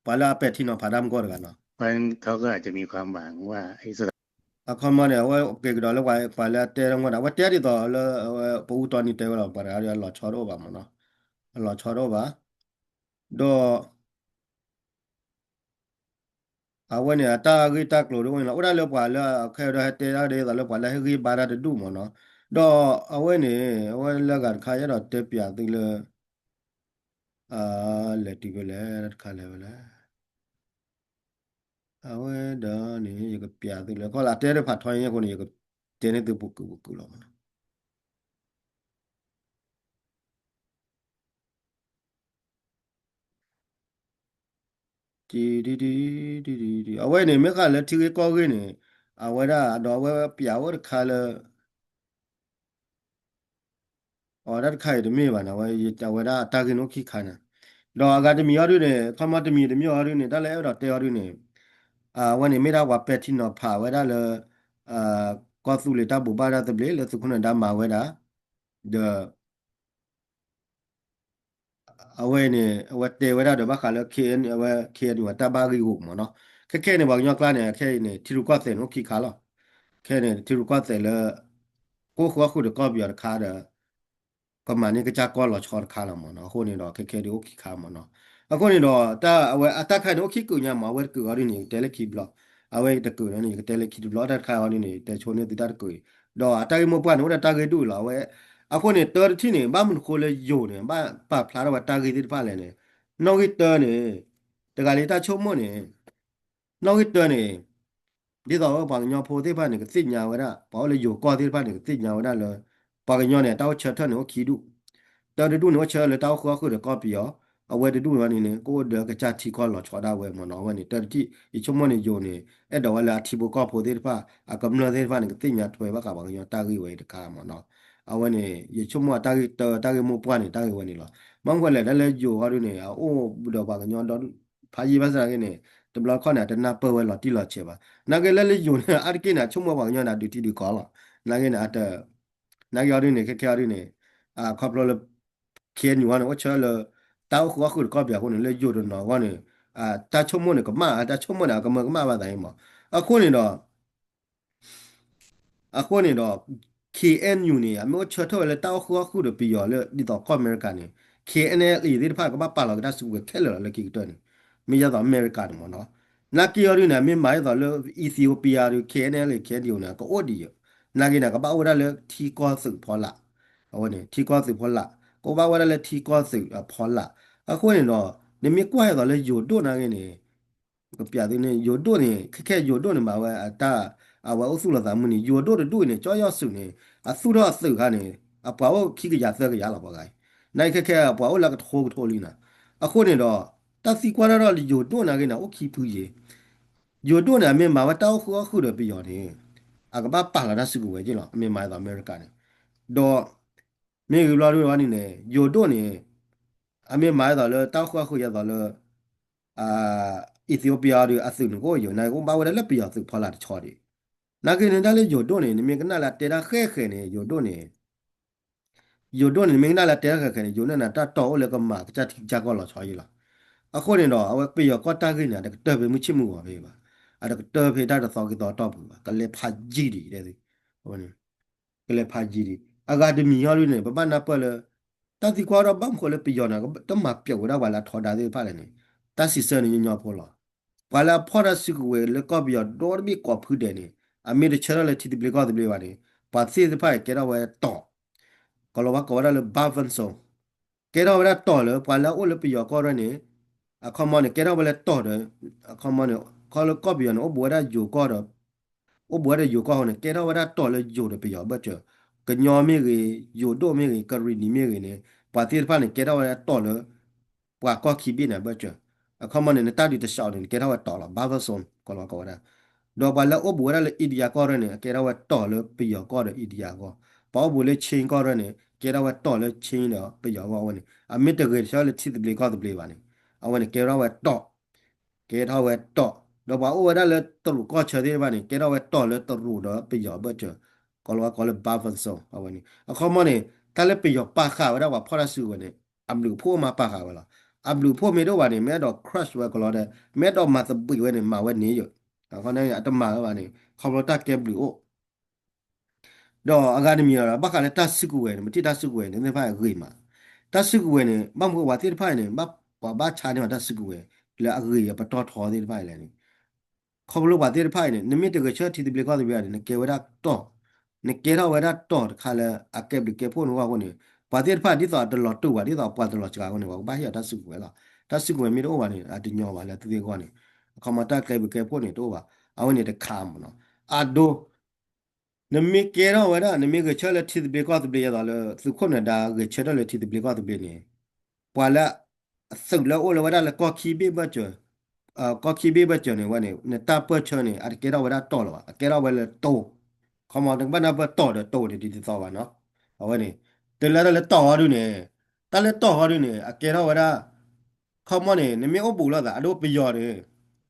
ပှၤလၢအပဲာ်ထံနီၤဖးတၢ်မူကီၢ်တဂၤနီၤ အခီမီန့ၣ် အဝဲက့ၤကဒီးလၢပှၤလၢအတဲတၢ်မူကီၢ်ဒီး အဝဲတဲဒ်သိးလၢ ပအူတီနံၤတဲဝဲလီၤ ပှၤတဂၤဒီးအလီၤဆီတအိၣ်ဘၣ်မးနီၤ အလီၤဆီတအိၣ်ဘၣ် ဒီး အဝဲန့ၣ် အတၢ်ဂ့ၢ်တၢ်ကျိၤဒ်အိၣ်န့ၣ်လီၤ အိၣ်ဒၣ်လၢပှၤလၢအခဲဒီးဟဲတဲဒၣ်ဒ်သိးလၢပှၤလၢဟဲဂံၢ်ဘါတၢ်တဒူၣ်မးနီၤ ဒီးအဝဲန့ၣ် အဝဲလၢဂၤတခါယအဲၣ်ဒိးတဲပၠးသုလၢ လဲၤတုၤဖဲလဲၣ် တခါလဲၤဖဲလဲၣ် အဝဲဒီးန့ၣ် ယကပၠးသုလၢ ခီလၢအတဲတဖးထီအဃိန့ၣ် ယကတဲန့ၢ်သုပူၤကုာ်ပူၤကုာ်လီၤမးနီၤ အဝဲန့ၣ် မ့ၢ်ဃးလၢထံဂ့ၢ်ကီၢ်ဂ့ၢ်န့ၣ် အဝဲဒၣ်ဒီးအဝဲပၠးအိၣ်တခါလၢ အတၢ်တခါအံၤတမ့ၢ်ဘၣ်န့ၣ် အဝဲဒၣ်အတၢ်ဂ့ၢ်န့ၣ်အိၣ်ခံခါန့ၣ် ဒီးအဂၤတမံၤအီၤဒ်န့ၣ် ခီမီတမံၤတမံၤအီၤဒ်န့ၣ် တၢ်လၢအဲၣ်ဒိးတဲအီၤဒ်န့ၣ် အဝဲန့ၣ်မ့ၢ်ဒၣ်ပှၤပဲာ်ထံနီၤဖးဝဲဒၣ်လၢ ကီၢ်သူလ့ၤတၢ်ဘိးဘၣ်တၢ်သဘျ့လၢသုးခိၣ်နၢၤဒါမၤဝဲဒၣ် ဒီး အဝဲန့ၣ် အဝဲတဲဝဲဒၣ်ဒီးဘၣ်ဃးလၢ K N အဝဲ K N U အတၢ်ဘၣ်ဂံၢ်ဂီၢ်မးနီၤ ခဲခဲန့ၣ် ပှၤကညီကျါန့ၣ် ခဲအံၤန့ၣ် ထံရူၢ်ကီၢ်သဲးန့ၣ်အိၣ်ခံခါလီၤ ခဲန့ၣ် ထံရူၢ်ကီၢ်သဲးလၢ ကအိၣ်ဃုာ်အီၣ်ဃုာ်ဒီးကီၢ်ပယီၤတခါဒီး ကမၤန့ၢ်ကစၢ်ကီၢ်လီၤဆီတခါလီၤမးနီၤ အဃိန့ၣ်ဒီး ခဲခဲဒ်အိၣ်ခံခါမးနီၤ အဃိန့ၣ်ဒီး တၢ်အဝဲအတၢ်ခါန့ၣ်အိၣ်ခံကုာ်ညါမး အဝဲတကုာ်အီၤဒ်န့ၣ် ယကတဲလၢခံဘျီ အဝဲတကုာ်န့ၣ် ယကတဲလၢခံတဘျီ တၢ်တခါအီၤဒ်န့ၣ် ယတဲဆိန့ၢ်သုတၢ်တကုာ်အံၤ ဒီးအတၢ်ဂ့ၢ်မိၢ်ပှၢ်န့ၣ် အိၣ်ဒီးတၢ်ဂ့ၢ်ဒူၣ်လီၤ အဝဲ အဃိန့ၣ် တၢ်တထံၣ်န့ၣ် ဘၣ်မနုၤဃိလၢယိၤန့ၣ် ဘၣ်ပာ်ဖျါထီၣ်ဝဲတၢ်ဂ့ၢ်သ့ၣ်တဖၣ်လဲၣ်န့ၣ် နီၣ်ဂံၢ်တၢန့ၣ် တဂၤလၢတၢ်ဆိကမိၣ်န့ၣ် နီၣ်ဂံၢ်တၢန့ၣ် ဒ်သိးပှၤကညီဖိသ့ၣ်တဖၣ်န့ၣ် ကသ့ၣ်ညါဝဲဒၣ် ပှၤအိၣ်လၢယိၤကီၢ်သ့ၣ်တဖၣ်န့ၣ် ကသ့ၣ်ညါဝဲဒၣ်လၢ ပှၤကညီန့ၣ် တၢ်အိၣ်ဆၢထၢၣ်န့ၣ်အိၣ်ခံဒူၣ် တၢ်တဒူၣ်န့ၣ် အိၣ်ဆၢလၢတၢ်အိၣ်ဃုာ်အီၣ်ဃုာ်ဒီးကီၢ်ပယီၤ အဝဲတဒူၣ်န့ၣ်န့ၣ် ကအိၣ်ဒီးကစၢ်ထံကီၢ်လီၤဆီဒၣ်ဝဲမးနီၤ အဝဲန့ၣ် တၢ်တထံၣ် ယဆိကမိၣ်န့ၣ် ယိၤန့ၣ် အဲၣ်ဒိးဝဲလၢအထံဖိကီၢ်ဖိသ့ၣ်တဖၣ် အကမျၢၢ်သ့ၣ်တဖၣ်န့ၣ် ကသ့ၣ်ညါထွဲဘၣ်ဃးပှၤကညီတၢ်ဂ့ၢ်ဝဲအံၤတခါမးနီၤ အဝဲန့ၣ် ယဆိကမိၣ်အတၢ်ဂ့ၢ်တၢ တၢ်ဂ့ၢ်မိၢ်ပှၢ်န့ၣ် တၢ်ဂ့ၢ်ဝဲန့ၣ်လီၤ မ့ၢ်မနုၤလဲၣ် တၢ်လၢယိၤအီၤဒ်န့ၣ် အအိၣ်ဒီးပှၤကညီဒီး ဖးယံာ်ဘၣ်ဆၣ်သနာ်က့န့ၣ် တဘျီတခီၣ်န့ၣ် အတနၢ်ပၢၢ်ဝဲလီၤတံၢ်လီၤဆဲးဘၣ် နာ်က့လၢလၢယိၤန့ၣ် အါတက့ၢ်န့ၣ် အဆိကမိၣ်ပှၤကညီန့ၣ် အဒုးထံဒုးကီၢ်လီၤ နာ်က့န့ၣ် အတ နာ်က့အီၤဒ်န့ၣ် ခဲခဲအီၤဒ်န့ၣ် ခီဖျိလၢ K N U အီၤန့ၣ် အိၣ်ဆၢလၢ တၢ်အိၣ်ဃုာ်အီၣ်ဃုာ်ဒီးကီၢ်ပယီၤအဃိန့ၣ် လၢယိၤတနီၤအဂီၢ်န့ၣ် တၢ်ဆိကမိၣ်န့ၣ် ကမၣ် တၢ်ဆိကမိၣ်န့ၣ် အကမၢကမၣ်ဘၣ်သးအံၤမး အဃိန့ၣ်ဒီး အဃိန့ၣ်ဒီး K N U န့ၣ် အမ့ၢ်အိၣ်ဆၢထၢၣ်ဝဲလၢတၢ်အိၣ်ဃုာ်အီၣ်ဃုာ်ဒီးပယီၤလၢ ဒ်သိးကီၢ်အမဲရကၤန့ၣ် K N L A သ့ၣ်တဖၣ်ကဘၣ်ပာ်လီၤက့ၤတၢ်စုကဝဲၤခဲလၢာ်လီၤလၢခံကတၢၢ်န့ၣ် မ့ၢ်ယသိးအမဲရကၤန့ၣ်မးနီၤ နာ်က့အီၤဒ်န့ၣ် မ့ၢ်မၤဒ်သိးလၢ Ethiopia ဒီး K N L A K N D O န့ၣ် ကအိၣ်ဒံးယိာ် နာ်က့န့ၣ် ကဘၣ်အိၣ်ဝဲဒၣ်လၢထံကီၢ်သုးဖီလာ် အဝဲန့ၣ် ထံကီၢ်သုးဖီလာ် ကဘၣ်ဝဲဒၣ်လၢထံကီၢ်သုးအဖီလာ် အဃိန့ၣ်ဒီး နမ့ၢ်ကွၢ်ဒ်သိးလၢယိၤဒိၣ်နာ်က့န့ၣ် ကပျးသုန့ၣ် ယိၤဒိၣ်န့ၣ် ခဲခဲယိၤဒိၣ်န့ၣ် မၤဝဲအတၢ် အဝဲအိၣ်သူၣ်လီၤသးမုၢ်န့ၣ် ယိၤဒိၣ်တဒူၣ်အံၤန့ၣ် ကၠီယီၢ်စုးန့ၣ် အသူၣ်ထီၣ်အသုးခါန့ၣ် အပှၤအိၣ်ခံကယၤသၢကယၤလီၤပှၤဂၤအံၤ နာ်က့ခဲခဲအပှၤအိၣ်လၢကထိကထိလံနၤ အဃိန့ၣ်ဒီး တၢ်သံကွၢ်တၢ်ဒီးယိၤဒိၣ်နာ်က့န့ၣ် အိၣ်ခံဖုယံၤ ယိၤဒိၣ်န့ၣ် အမ့ၢ်မၤဝဲတၢ်အိၣ်ဃုာ်အီၣ်ဃုာ်ဒီးပယီၤန့ၣ် အကဘၣ်ပာ်လီၤတၢ်စုကဝဲၤက့လီၤ အမ့ၢ်မၤဒ်သိးအမဲရကၤန့ၣ် ဒီး မ့ၢ်ဂ့ၤဘျီဒ်ဝဲန့ၣ်န့ၣ် ယိၤဒိၣ်န့ၣ် အမ့ၢ်မၤဒ်သိးလၢတၢ်အိၣ်ဃုာ်အီၣ်ဃုာ်ဒ်သိးလၢ Ethiopia ဒီးအသုးန့ၣ်ကအိၣ်ယိာ် နာ်က့အိၣ်ဘၣ်ဝဲဒၣ်လၢပယီၤသုးဖီလာ်တဆီဒံး နာ်က့န့ၣ်ဒၣ်လၢယိၤဒိၣ်န့ၣ် နမ့ၢ်ကနၣ်လၢအတဲတၢ်ဃဲဃဲန့ၣ် ယိၤဒိၣ်န့ၣ် ယိၤဒိၣ်န့ၣ် နမ့ၢ်ကနၣ်လၢအတဲတၢ်ဃဲဃဲန့ၣ် ယိၤဒိၣ်န့ၣ် တၢ်တီၢ်အိၣ်လၢကမၤကစၢ်ထံကစၢ်ကီၢ်လီၤဆီယံၤလီၤ အဃိန့ၣ်ဒီး အဝဲပယီၤကီၢ်တၢ်ဂ့ၢ်န့ၣ် အတကတၢၢ်ဖဲမုၢ်ဆ့ၣ်မုၢ်ဂီၤဖဲဘၣ် အတကတၢၢ်ဖဲတၢ်တသီက့ၤသီတီၢ်ပူၤဘၣ် ကလဲၤဖးယံာ်ဒံး ကလဲၤဖးယံာ်ဒံး အဂၤတမံၤဟီဒ်န့ၣ် ပဘၣ်နၢ်ပၢၢ်လၢ တၢ်သံကွၢ်ဒီးဘၣ်မနုၤဃိလၢပယီၤန့ၣ် တမၤပျီးဝဲဒၣ်ပှၤလၢအထီဒါသ့ၣ်တဖၣ်လဲၣ်န့ၣ် တၢ်စံးဆၢန့ၣ်ညီညီဖိလီၤ. ပှၤလၢအဖီၣ်တၢ်စုကဝဲၤလၢကီၢ်ပယီၤဒီတဘ့ၣ်ကိးဖုဒဲးန့ၣ် အမ့ၢ်တဆၢထၢၣ်လၢထံသဘျ့ကီၢ်သဘျ့ဘၣ်န့ၣ် ပှၤသ့ၣ်တဖၣ်ကဲထီၣ်ဝဲတီၢ် ကလီၤဝါကိးဝဲဒၣ်လၢ buffer zone ကဲထီၣ်ဝဲဒၣ်တီၢ်လၢပှၤလၢအအိၣ်လၢပယီၤကီၢ်ရဲၣ်န့ၣ် အခီမီန့ၣ် ကဲထီၣ်ဝဲလၢတီၢ်ဒီး အခီမီန့ၣ် ခီလၢကီၢ်ပယီၤန့ၣ် အိၣ်ဘူးဝဲဒၣ်ယိၤကီၢ်ဒီး အိၣ်ဘူးဝဲဒၣ်ယိၤကီၢ်အဃိန့ၣ် ကဲထီၣ်ဝဲဒၣ်တီၢ်လၢယိၤဒီးပယီၤဘၢၣ်စၢၤ ကညီမ့ၢ်ဂ့ၤ ယိၤဒိၣ်မ့ၢ်ဂ့ၤ ကရံၣ်နံၤမ့ၢ်ဂ့ၤန့ၣ် ပှၤသ့ၣ်တဖၣ်န့ၣ် ကဲထီၣ်ဝဲတီၢ်လၢ ပှၤကီၢ်ခံဘ့ၣ်န့ၣ်အဘၢၣ်စၢၤ, အခီမီန့ၣ် နတၢ်ဒုးတစးအီၤန့ၣ် နကဲထီၣ်ဝဲတီၢ်လီၤ buffer zone ကီးလီၤကိးဝဲဒၣ်, ဒီးပှၤလၢအိၣ်ဘူးဝဲဒၣ်လၢ India ကီၢ်ရၢၢ်န့ၣ် အကဲထီၣ်ဝဲတီၢ်လၢပယီၤကီၢ်ဒီး India အဂီၢ်, ပှၤအိၣ်ဘူးလၢ Chin ကီၢ်ရၢၢ်န့ၣ် ကဲထီၣ်ဝဲတီၢ်လၢ Chin ဒီးပယီၤအဂီၢ်ဝဲန့ၣ် အမ့ၢ်တဂဲၤဆၢလၢထံသဘျ့ကီၢ်သဘျ့ဘၣ်န့ၣ်, အဝဲန့ၣ်ကဲထီၣ်ဝဲတီၢ် ကဲထီၣ်ဝဲတီၢ်, ဒီးပှၤအိၣ်ဝဲဒၣ်လၢတရူးကီၢ်ဆၢသ့ၣ်တဖၣ်န့ၣ် ကဲထီၣ်ဝဲတီၢ်လၢတရူးဒီးပယီၤအဘၢၣ်စၢၤ, ကီးလီၤဝဲကိးလၢ buffer zone အဝဲန့ၣ်, အခီမီန့ၣ် တၢ်လၢပယီၤပာ်ဃာ်ဝဲဒၣ်ပှၤဖီၣ်တၢ်စုကဝဲၤန့ၣ် အဘျုးအဖှိၣ်မ့ၢ်ပာ်ဃာ်ဝဲလီၤ, အဘျုးအဖှိၣ်မ့ၢ်တအိၣ်ဘၣ်န့ၣ် မ့ၢ်အဲၣ်ဒိး crush ဝဲကလီဒီး မ့ၢ်အဲၣ်ဒိးမၤသဘှံးဝဲန့ၣ် မၤဝဲန့ၣ်ယိာ်, အဃိန့ၣ် အတမၤဝဲဘၣ်န့ၣ် ခီဖျိတၢ်ကဲဘျုးအိၣ် ဒီးအဂၤတမံၤဒီး ဘၣ်ဃးလၢတၢ်စုကဝဲၤန့ၣ် ပထံၣ်တၢ်စုကဝဲၤန့ၣ် သ့ၣ်တဖၣ်အဂ့ၤမး, တၢ်စုကဝဲၤန့ၣ် ဘၣ်မနုၤပှၤသ့ၣ်တဖၣ်အံၤန့ၣ် ပှၤဘၣ်ဆါန့ၢ်အီၤတၢ်စုကဝဲၤ လၢအဂ့ၤအပတီၢ်ထီသ့ၣ်တဖၣ်အံၤလဲၣ်န့ၣ်, ခီဖျိပှၤသ့ၣ်တဖၣ်အံၤန့ၣ် နမ့ၢ်တဂဲၤဆၢထံသဘျ့ကီၢ်သဘျ့ဘၣ်န့ၣ် နကဲဝဲဒၣ်တီၢ်, နကဲထီၣ်ဝဲဒၣ်တီၢ်တခါလၢအကဲဘျုးကဲဖှိၣ်နဂီၢ်အဃိန့ၣ် ပှၤသ့ၣ်တဖၣ်ဒ်သိးအတလီၤတူာ်ဘၣ် ဒ်သိးအပှၤတလီၤစှၤအဃိန့ၣ် ပှၤကဘၣ်ဟ့ၣ်အီၤတၢ်စုကဝဲၤလီၤ, တၢ်စုကဝဲၤမ့ၢ်တအိၣ်ဘၣ်န့ၣ် အတညီဘၣ်လၢသုသ့ၣ်အဂီၢ်န့ၣ်, အခီမီတၢ်ကဲဘျုးကဲဖှိၣ်န့ၣ်တအိၣ်ဘၣ်, အဝဲန့ၣ်တခါမ့ၢ်နီၤ, အဒိ နမ့ၢ်ကဲထီၣ်ဝဲဒၣ် နမ့ၢ်ဂဲၤဆၢလၢထံသဘျ့ကီၢ်သဘျ့ ဒ်သိးလၢသုးခိၣ်နဒါဂဲၤဆၢထၢၣ်လၢထံသဘျ့ကီၢ်သဘျ့န့ၣ်, ပှၤလၢ သုးလၢအိၣ်လၢဝဲဒၣ်လၢကီၢ်ခံဘ့ၣ်ဘၢၣ်စၢၤ, ကီၢ်ခံဘ့ၣ်ဘၢၣ်စၢၤန့ၣ်ဝဲန့ၣ် နတၢ်ပၢၢ်ဆၢန့ၣ် အတကဲထီၣ်ဝဲဒၣ်တီၢ်လၢၤဘၣ်, အကဲထီၣ်ဝဲလၢတိၤ, ခီမီ နကဘၣ်နၢ်ပၢၢ်တီၢ်ဒီးတိၤန့ၣ် တဒ်သိးဘၣ်နီၤ, အဝဲန့ၣ် တုၤလၢတၢ်လၢတီၢ်ဃီဒုန့ၣ်, တၢ်လၢတီၢ်ဃီဒုန့ၣ် အကဲထီၣ်ဝဲဒၣ် ခီမီန့ၣ် နမ့ၢ်အိၣ်ဘူးလိာ်သး အဒိပယီၤန့ၣ်,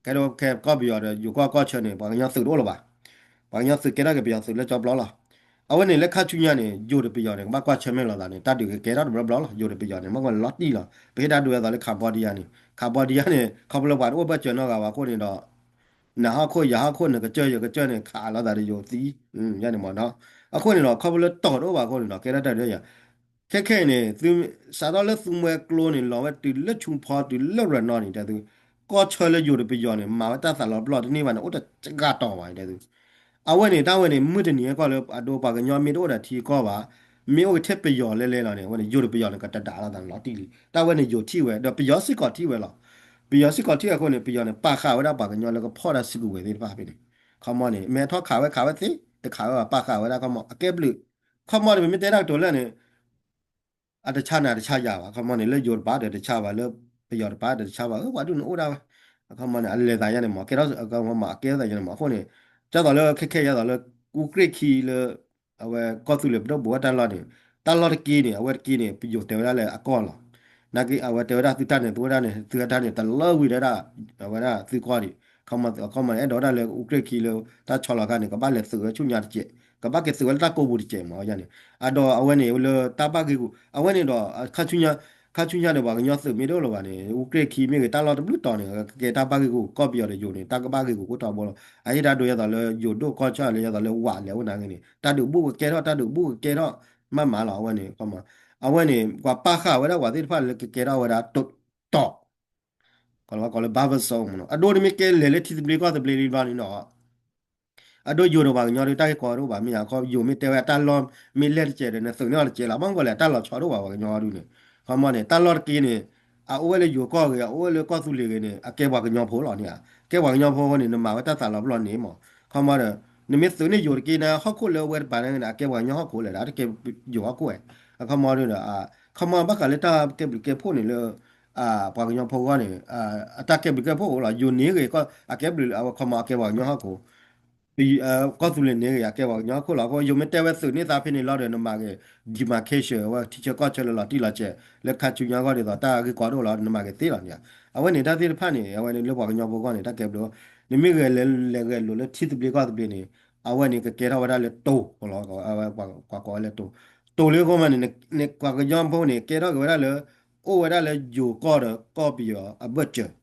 ကဲဒိခဲကီၢ်ပယီၤဒီး ယိၤကီၢ်ကီၢ်ဆၢန့ၣ် ပှၤကညီသုးတအိၣ်လၢၤဘၣ်, ပှၤကညီသုးကဲထီၣ်က့ၤပယီၤသုးလၢကၠီပျီလီၤ, အဝဲန့ၣ်လၢခါဆူညါန့ၣ် ယိၤဒီးပယီၤန့ၣ် ကဘၣ်ကွၢ်ဆၢၣ်မဲာ်လိာ်သးန့ၣ် တၢ်ဒုးကကဲထီၣ်တဘျီဘျီလီၤ, ယိၤဒီးပယီၤန့ၣ် မ့ၢ်ကလီၤတံၢ်လီၤ, ပဟ့ၣ်တၢ်ဒုးအသိးလၢ Cambodia န့ၣ်, Cambodia န့ၣ် ခီဖျိပှၤတအိၣ်ဘၢၣ်စၢၤနီတဂၤဘၣ်အဃိန့ၣ်ဒီး နဟီၣ်ခိၣ်ယဟီၣ်ခိၣ် နကစၢၢ်ယကစၢၢ်န့ၣ် ခးလိာ်သးဒီးယိၤသံ, ယန့ၣ်မ့ၢ်နီၤ, အဃိန့ၣ်ဒီး ခီဖျိလၢတီၢ်တအိၣ်ဘၣ်အဃိန့ၣ်ဒီး ကဲထီၣ်တၢ်ဒုးယၤ, ခဲခဲအံၤန့ၣ် သု စးထီၣ်လၢသုးမွဲကျိန့ၣ် လီၤဝဲတုၤလၢဆူဖီတုၤလၢရနီန့ၣ် တဲသု, ကီၢ်ဆၢလၢယိၤဒီးပယီၤန့ၣ် မၤဝဲတၢ်သးလီၤပျီၢ်တန့ၢ်ဘၣ်န့ၣ် အိၣ်တစှၤတီၤဘၣ် တဲသု, အဝဲန့ၣ် တၢ်ဝဲန့ၣ် မုၢ်တနံၤအကီၢ်လၢအဒိပှၤကညီမ့ၢ်တအိၣ်ဒီးထံကီၢ်ဘၣ်, မ့ၢ်အိၣ်ကထဲပယီၤလဲၤလဲၤလီၤန့ၣ် အဝဲန့ၣ် ယိၤဒီးပယီၤန့ၣ် ကတဒၣ်လိာ်သးန့ၣ်လီၤတံၢ်လံ, တၢ်ဝဲန့ၣ်ယိၤထံၣ်ဝဲ ဒီးပယီၤစ့ၢ်ကီးထံၣ်ဝဲလီၤ, ပယီၤစ့ၢ်ကီးထံၣ်ဝဲအဃိန့ၣ် ပယီၤန့ၣ် ပာ်ဃာ်ဝဲဒၣ်ပှၤကညီလၢကဖီၣ်တၢ်စုကဝဲၤသ့ၣ်တဖၣ်ဖဲန့ၣ်, ခီမီန့ၣ် မဲာ်ထီၣ်ခးဝဲခးဝဲသ့, တခးဝဲဘၣ် ပာ်ဃာ်ဝဲဒၣ် ခီမီ အကဲဘျုး, ခီမီန့ၣ် ပမ့ၢ်တဲတၢ်ကတိၤလၢာ်န့ၣ် အတဆါန့ၣ် အတဆါယၤဘၣ်, ခီမီန့ၣ် လၢယိၤတပၤဒီးတဆါဘၣ် လၢပယီၤတပၤဒီးတဆါဘၣ်, အဝဲဒုန့ၣ်အိၣ်ဒၣ်ဝဲ, အခီမီန့ၣ် အလဲၤသးယါန့ၣ်မး ကဲထီၣ် အကဲသးယါန့ၣ်မး အဃိန့ၣ်, ဒ်သိးလၢခဲခဲယါသိးလၢ အူကြ့ၢ်ခံလၢ အဝဲကီၢ်သူလ့ၤပဒိၣ်ဘူးဝဲတၢ်လီၢ်န့ၣ်, တၢ်လီၢ်တက့ၢ်န့ၣ် အဝဲတက့ၢ်န့ၣ် ပယိၤတဲဝဲဒၣ်လၢအကီၢ်လီၤ, နာ်က့အဝဲတဲဝဲဒၣ်သုတၢ်န့ၣ် သုဝဲဒၣ်န့ၣ် သုတၢ်န့ၣ် တလၢဝံၤဒၣ်ဒၣ်, အဝဲဒၣ်သုကီၢ်ဒံး, ခီမီ ခီမီန့ၣ် အဲၣ်ဒိးဝဲဒၣ်လၢအူကြ့ၢ်ခံလၢ တၢ်ဆီလီၤခါန့ၣ် ကဘၣ်လဲၤသုးဝဲဆူညါတစဲး, ကဘၣ်က့ၤသုးဝဲလၢတၢ်ကိးပူၤတစဲးမး ယါန့ၣ်, အဒိ အဝဲန့ၣ်လၢတၢ်ဘၣ်ဂ့ၢ်ဂူာ် အဝဲန့ၣ်ဒီး ခါဆူညါန့ၣ် ပှၤကညီသုးမ့ၢ်တအိၣ်လၢၤဘၣ်န့ၣ် အူကြ့ၢ်ခံမ့ၢ်ဂ့ၤ တၢ်လီၢ်တဘျုးတီၤန့ၣ် ကကဲတၢ်ဘၣ်ဂ့ၢ်ဂူာ် ကီၢ်ပယီၤဒီးယိၤန့ၣ် တၢ်ကဘၣ်ဂ့ၢ်ဂူာ်ကိးထီဘိလီၤ, အဟ့ၣ်တၢ်ဒိယါသိးလၢယိၤဒိၣ်ကီၢ်ဆၢလၢယါသိးလၢ ဝးလဲၤအိၣ်နာ်က့န့ၣ် တၢ်ဒုးဘူးကကဲထီၣ် တၢ်ဒုးဘူးကကဲထီၣ် မးမးလီၤ အဝဲန့ၣ်, အဝဲန့ၣ် ပှၤပာ်ဃာ်ဝဲဒၣ်ပှၤသ့ၣ်တဖၣ်လၢကကဲထီၣ်ဝဲဒၣ်တီၢ် ကီးလီၤဝဲကိးလၢ buffer zone မးနီၤ, အဒိနမ့ၢ်ကဲလဲၤလၢထံသဘျ့ကီၢ်သဘျ့လံဘျီန့ၣ်နီၤ, အဒိယိၤဒီးပှၤကညီဒုးတၢ်ဂ့ၢ်ကီတအိၣ်ဘၣ် မ့ၢ်ယါခီ ယိၤမ့ၢ်တဲဝဲတၢ်လီၢ်မ့ၢ်လဲၢ်တစဲးဒီး နသုးန့ၢ်အီၤတစဲးလီၤ, ဘၣ်မနုၤလဲၣ် တၢ်လီၤဆီတအိၣ်ဘၣ်ပှၤကညီဒုးန့ၣ်, ခီမီန့ၣ် တၢ်လီၢ်တက့ၢ်န့ၣ် အအိၣ်ဝဲလၢယိၤကီၢ်ဂ့ၤ အအိၣ်ဝဲလၢကီၢ်သူလ့ၤဂ့ၤန့ၣ် အကဲပှၤကညီဖိလီၤန့ၣ်ဧါ, ကဲပှၤကညီဖိအဃိန့ၣ် နမၤဝဲတၢ်သးလီၤပျီၢ်န့ၣ်မး, ခီမီဒီး နမ့ၢ်သုးန့ၢ်ယိၤတက့ၢ်န့ၣ် ဟီၣ်ခိၣ်လၢအဝဲတပၤန့ၣ် အကဲပှၤကညီဟီၣ်ခိၣ်လဲၣ်ဒီး တကဲယိၤဟီၣ်ခိၣ်ဝဲ, အခီမီဒီး ခီမီဘၣ်ဃးလၢတၢ်ကဲဘျုးကဲဖှိၣ်န့ၣ်လၢ ပှၤကညီဖိအဂီၢ်န့ၣ် အတၢ်ကဲဘျုးကဲဖှိၣ်အိၣ်လီၤ, ယိၤန့ၢ်ဂ့ၤ အကဲဘျုး အခီမီအကဲပှၤကညီဟီၣ်ခိၣ် ကီၢ်သူလ့ၤန့ၢ်ဂ့ၤ အကဲပှၤကညီဟီၣ်ခိၣ်လီၤ, အဃိယိၤမ့ၢ်တဲဝဲသုးန့ၢ်သးဖဲန့ၣ်လီၤဒီး နမၤက့ၤ demarcation အဝဲထံဆၢကီၢ်ဆၢလၢလီၤတံၢ်လီၤဆဲး လၢခါဆူညါအဂီၢ်ဒ်သိး တၢ်ဂ့ၢ်ကီဒိၣ်လီၤ နမၤက့ၤသ့လီၤန့ၣ်, အဝဲန့ၣ်တၢ်သ့ၣ်တဖၣ်န့ၣ် အဝဲန့ၣ်လၢပှၤကညီဖိအဂီၢ်န့ၣ် တၢ်ကဲဘျုး, နမ့ၢ်ဂဲၤလဲၤလဲၤဂဲၤလိာ်လၢထံသဘျ့ကီၢ်သဘျ့န့ၣ် အဝဲန့ၣ်ကကဲထီၣ်ဝဲဒၣ်လၢတိၤ, ပှၤကိးဝဲလၢတိၤ, တိၤလၢအဃိမးန့ၣ် ပှၤကညီဖိန့ၣ် ကဲထီၣ်က့ၤဝဲဒၣ်လၢ အိၣ်ဝဲဒၣ်လၢယိၤကီၢ်ဒီးကီၢ်ပယီၤအဘၢၣ်စၢၤ,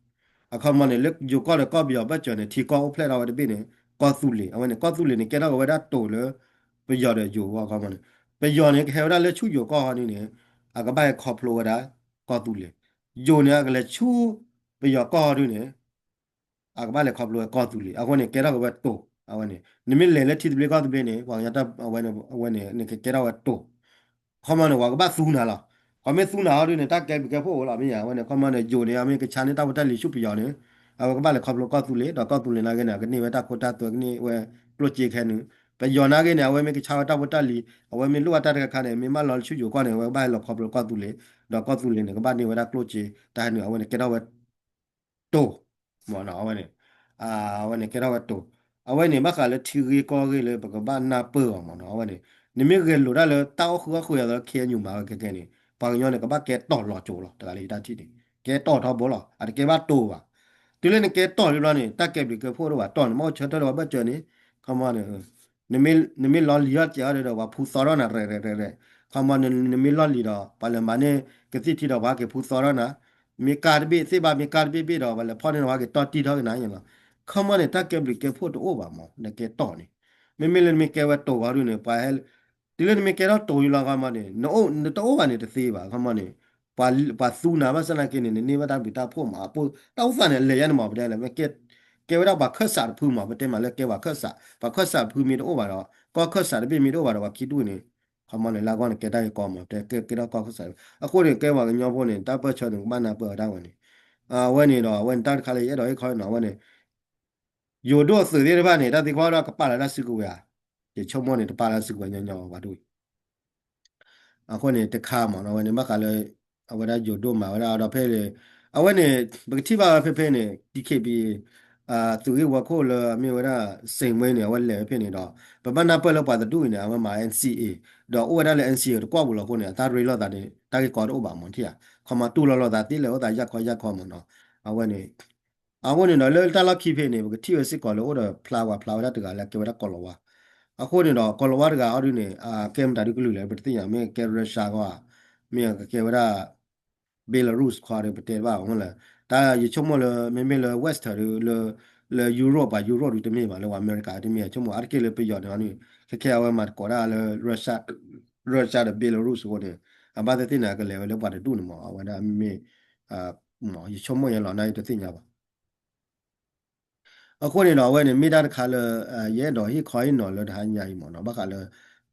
အခီမီန့ၣ် လၢယိၤကီၢ်ဒီးကီၢ်ပယီၤအဘၢၣ်စၢၤန့ၣ် ထံကီၢ်အိၣ်ဖျဲၣ်ထီၣ်ဝဲတဘ့ၣ်န့ၣ် ကီၢ်သူလ့ၤ, အဝဲန့ၣ် ကီၢ်သူလ့ၤန့ၣ် ကဲထီၣ်က့ၤဝဲဒၣ်တိၤလၢ ပယီၤဒီးယိၤအဂီၢ် အခီမီန့ၣ် ပယီၤန့ၣ် ကဟဲဝဲဒၣ်လၢဆူယိၤကီၢ်ဟီဒုန့ၣ် အကဘၣ်ဟဲခီဖျိဝဲဒၣ်ကီၢ်သူလ့ၤ, ယိၤန့ၣ် အကလဲၤဆူပယီၤကီၢ်ဟီဒုန့ၣ် အကဘၣ်လဲၤခီဖျိဝဲကီၢ်သူလ့ၤ, အဃိန့ၣ် ကဲထီၣ်က့ၤဝဲတိၤ, အဝဲန့ၣ် နမ့ၢ်လဲၤလၢထံသဘျ့ကီၢ်သဘျ့န့ၣ် ပှၤကညီတၢ်အဝဲန့ၣ် အဝဲန့ၣ် နကကဲထီၣ်ဝဲတိၤ, ခီမီန့ၣ် ပှၤကဘၣ်သူနၤလီၤ, ပှၤမ့ၢ်သူနၤဟီဒုန့ၣ် တၢ်ကဲဘျုးကဲဖှိၣ်အိၣ်လီၤ မ့ၢ်ယါ အဝဲန့ၣ် ခီမီန့ၣ် ယိၤန့ၣ် အမ့ၢ်ကဆါန့ၢ်တၢ်ဖိတၢ်လံၤဆူပယီၤန့ၣ် အဝဲကဘၣ်လဲၤခီဖျိကီၢ်သူလ့ၤ ဒီးကီၢ်သူလ့ၤနာ်က့န့ၣ် ကန့ၢ်ဝဲတၢ်ခိတၢ်သွဲ ကန့ၢ်ဝဲကျိၣ်စ့ခဲန့ၣ်, ပယီၤနာ်က့န့ၣ် အဝဲမ့ၢ်ကဆါဝဲတၢ်ဖိတၢ်လံၤ အဝဲမ့ၢ်လိၣ်ဘၣ်တၢ်တခါခါန့ၣ် မ့ၢ်မၢလီၤလၢဆူယိၤကီၢ်န့ၣ် အဝဲကဘၣ်ဟဲလီၤခီဖျိကီၢ်သူလ့ၤ ဒီးကီၢ်သူလ့ၤန့ၣ် ကဘၣ်န့ၢ်ဝဲဒၣ်ကျိၣ်စ့ တၢ်ဟဲနုာ် အဝဲန့ၣ်ကဲထီၣ်ဝဲ တိၤ မ့ၢ်နီၤ အဝဲန့ၣ် အဝဲန့ၣ်ကဲထီၣ်ဝဲတိၤ အဝဲန့ၣ် ဘၣ်ဃးလၢထံဂ့ၢ်ကီၢ်ဂ့ၢ်လၢပကဘၣ်နၢ်ပၢၢ်အီၤမ့ၢ်နီၤ အဝဲန့ၣ် နမ့ၢ်ဂဲၤလိာ်တၢ်လၢတၢ်အီၣ်ဃုာ်အီၣ်ဃုာ်အသိး KNU မၤဝဲခဲခဲန့ၣ် ပှၤကညီန့ၣ် ကဘၣ်ကဲတီၤလီၤကၠိလီၤ တဂၤလၢယတၢ်ထံၣ်န့ၣ် ကဲတီၤထီဘိလီၤ အတကဲဘၣ်တိၤဘၣ် တုၤလၢနကဲတီၤလံဘျီန့ၣ် တၢ်ကဲဘျုးကဲဖှိၣ်တအိၣ်ဘၣ် တီၤန့ၣ် မ့ၢ်အိၣ်ဆၢထၢၣ်လၢပှၤဘၢၣ်စၢၤန့ၣ် ခီမီန့ၣ် နမ့ၢ်လီၤလံၤထီၣ်စဲးအီၤဒီး ပှၤဖူသီထီၣ်နၤရဲၣ်ရဲၣ်ရဲၣ်ရဲၣ် ခီမီ နမ့ၢ်လီၤလံၤဒီး ပှၤလဲၤမၤန့ၢ်ကသံၣ်ထံဒီး ပှၤက့ၤဖူသီထီၣ်နၤ မ့ၢ်ကါတဘ့ၣ်သ့ၣ်ဘၣ် မ့ၢ်ကါတဘ့ၣ်ဘ့ၣ်ဒီး ပှၤလဲၤဖီၣ်န့ၢ်ဒီး ပှၤက့ၤတီၢ်တံၢ်ထီၣ်က့ၤနၤန့ၣ်လီၤ ခီမီန့ၣ် တၢ်ကဲဘျုးကဲဖှိၣ်တအိၣ်ဘၣ်မး နကဲတီၤန့ၣ် မ့မ့ၢ်လၢနမ့ၢ်ကဲဝဲတိၤဂီၤဒုန့ၣ် ပှၤဟဲ တုၤလၢနမ့ၢ်ကဲထီၣ်တိၤလံလီၤ ခီမီန့ၣ် နတအိၣ်ဘၣ်န့ၣ်တသ့ဘၣ် ခီမီန့ၣ် ပှၤသူနၤဘၣ်ဆၣ်သနာ်က့န့ၣ် နန့ၢ်ဘၣ်တၢ်ဘျုးတၢ်ဖှိၣ်မး အပိၢ်တၢ်အိၣ်သးန့ၣ် အလဲၤယါန့ၣ်မး ပတဲလဲၣ် မ့ၢ်ကဲ ကဲဝဲဒၣ်ပှၤခၢၣ်စးတဖုမး ပတဲမးလၢကဲပှၤခၢၣ်စး ပှၤခၢၣ်စးတဖုမ့ၢ်တအိၣ်ဘၣ်ဒီး ကီၢ်ခၢၣ်စးတဘ့ၣ်မ့ၢ်တအိၣ်ဘၣ်ဒီး ပှၤခံဒူၣ်န့ၣ် ခီမီန့ၣ် လၢအဂီၢ်န့ၣ် ကဲတၢ်ဂ့ၢ်ကီမး တဲကဲကဲထီၣ်ကီၢ်ခၢၣ်စး အဃိန့ၣ် ကဲပှၤကညီဖိန့ၣ် တၢ်ပၢၢ်ဆၢန့ၣ် ကဘၣ်နၢ်ပၢၢ်အီၤဒၣ်ဝဲန့ၣ် အဝဲန့ၣ်ဒီး အဝဲန့ၣ်တၢ်တခါလၢယအဲၣ်ဒိးဟ့ၣ်ခီနီၤ အဝဲန့ၣ် ယိၤဒိၣ်သုးသ့ၣ်တဖၣ်န့ၣ် တၢ်သံကွၢ်ဒီးကပာ်လီၤတၢ်စုကဝဲၤဧါ, ယဆိကမိၣ်န့ၣ် တပာ်လၢစုကဝဲၤညီညီဘၣ်ဒ်အံၤ အဃိန့ၣ် တခါမးနီၤ အဝဲန့ၣ် ဘၣ်ဃးလၢ အဝဲဒၣ်ယိၤဒိၣ်မၤဝဲဒၣ်ဒီးဖဲန့ၣ် အဝဲန့ၣ် ပကထံၣ်ဘၣ်ဝဲဖဲဖဲန့ၣ် DKBA သုးဂ့ၢ်ဝီခိၣ်လၢအမ့ၢ်ဝဲဒၣ် စဲးမွဲန့ၣ် အဝဲလဲၤဝဲဖဲန့ၣ်ဒီး ပဘၣ်နၢ်ပၢၢ်လၢပှၤတဒူၣ်အံၤန့ၣ် အဝဲမၤ NCA ဒီးအိၣ်ဝဲဒၣ်လၢ NCA တကွီၢ်ပူၤလီၤအဃိန့ၣ် အတၢ်ရ့လိာ်သးန့ၣ် တၢ်ဂ့ၢ်ကီတအိၣ်ဘၣ်မးထံၣ်ဧါ, ခီမီတူၢ်လိာ်လိာ်သးသ့လဲၣ် အိၣ်သးယၢ်ခီယၢ်ခီမးနီၤ, အဝဲန့ၣ် အဃိန့ၣ်ဒီး လၢတၢ်လီၢ်ခံဖဲန့ၣ် ပကထံၣ်ဝဲစ့ၢ်ကီးလၢအိၣ်ဒီးဖျါဝဲဖျါဝဲဒၣ်တဂၤလၢအကဲဝဲဒၣ်ကီၤလၤဝါ, အဃိန့ၣ်ဒီး ကီၤလၤဝါတဂၤအီၤဒုန့ၣ် အကဲမတၤဒုကလုာ်လဲၣ် ပတသ့ၣ်ညါ မ့ၢ်ကဲ Russia ဂီၢ်ဧါ, မ့ၢ်ကကဲဝဲဒၣ် Belarus ခီဒီး ပတဲဘၣ်အီၤမ့ၢ်လဲၣ်, တၢ်ယဆိကမိၣ်လၢ မ့မ့ၢ်လၢ Western ဒု လၢ လၢ Europe ပှၤ Europe ဒုတမ့ၢ်ဘၣ် လၢပှၤအမဲရကၤတမ့ၢ် ဆိကမိၣ် အါတက့ၢ်လၢပယီၤန့ၣ်အီၤန့ၣ် ခဲခဲအဝဲမၤသကိးတၢ်လၢ Russia ဒီး Belarus အဃိန့ၣ် အဘၣ်သ့ၣ်သ့ၣ်န့ၣ် အကလဲၤဝဲလၢပှၤတဒူၣ်န့ၣ်မး အဝဲဒၣ်မ့မ့ၢ် ယဆိကမိၣ်ယဲလီၤ နာ်ယတသ့ၣ်ညါဘၣ်. အဃိန့ၣ်ဒီး အဝဲန့ၣ်မ့ၢ်တၢ်တခါလၢ ယအဲၣ်ဒိးဟ့ၣ်ခီဟ့ၣ်နီၤလၢတဟါညါအံၤမးနီၤ ဘၣ်ဃးလၢ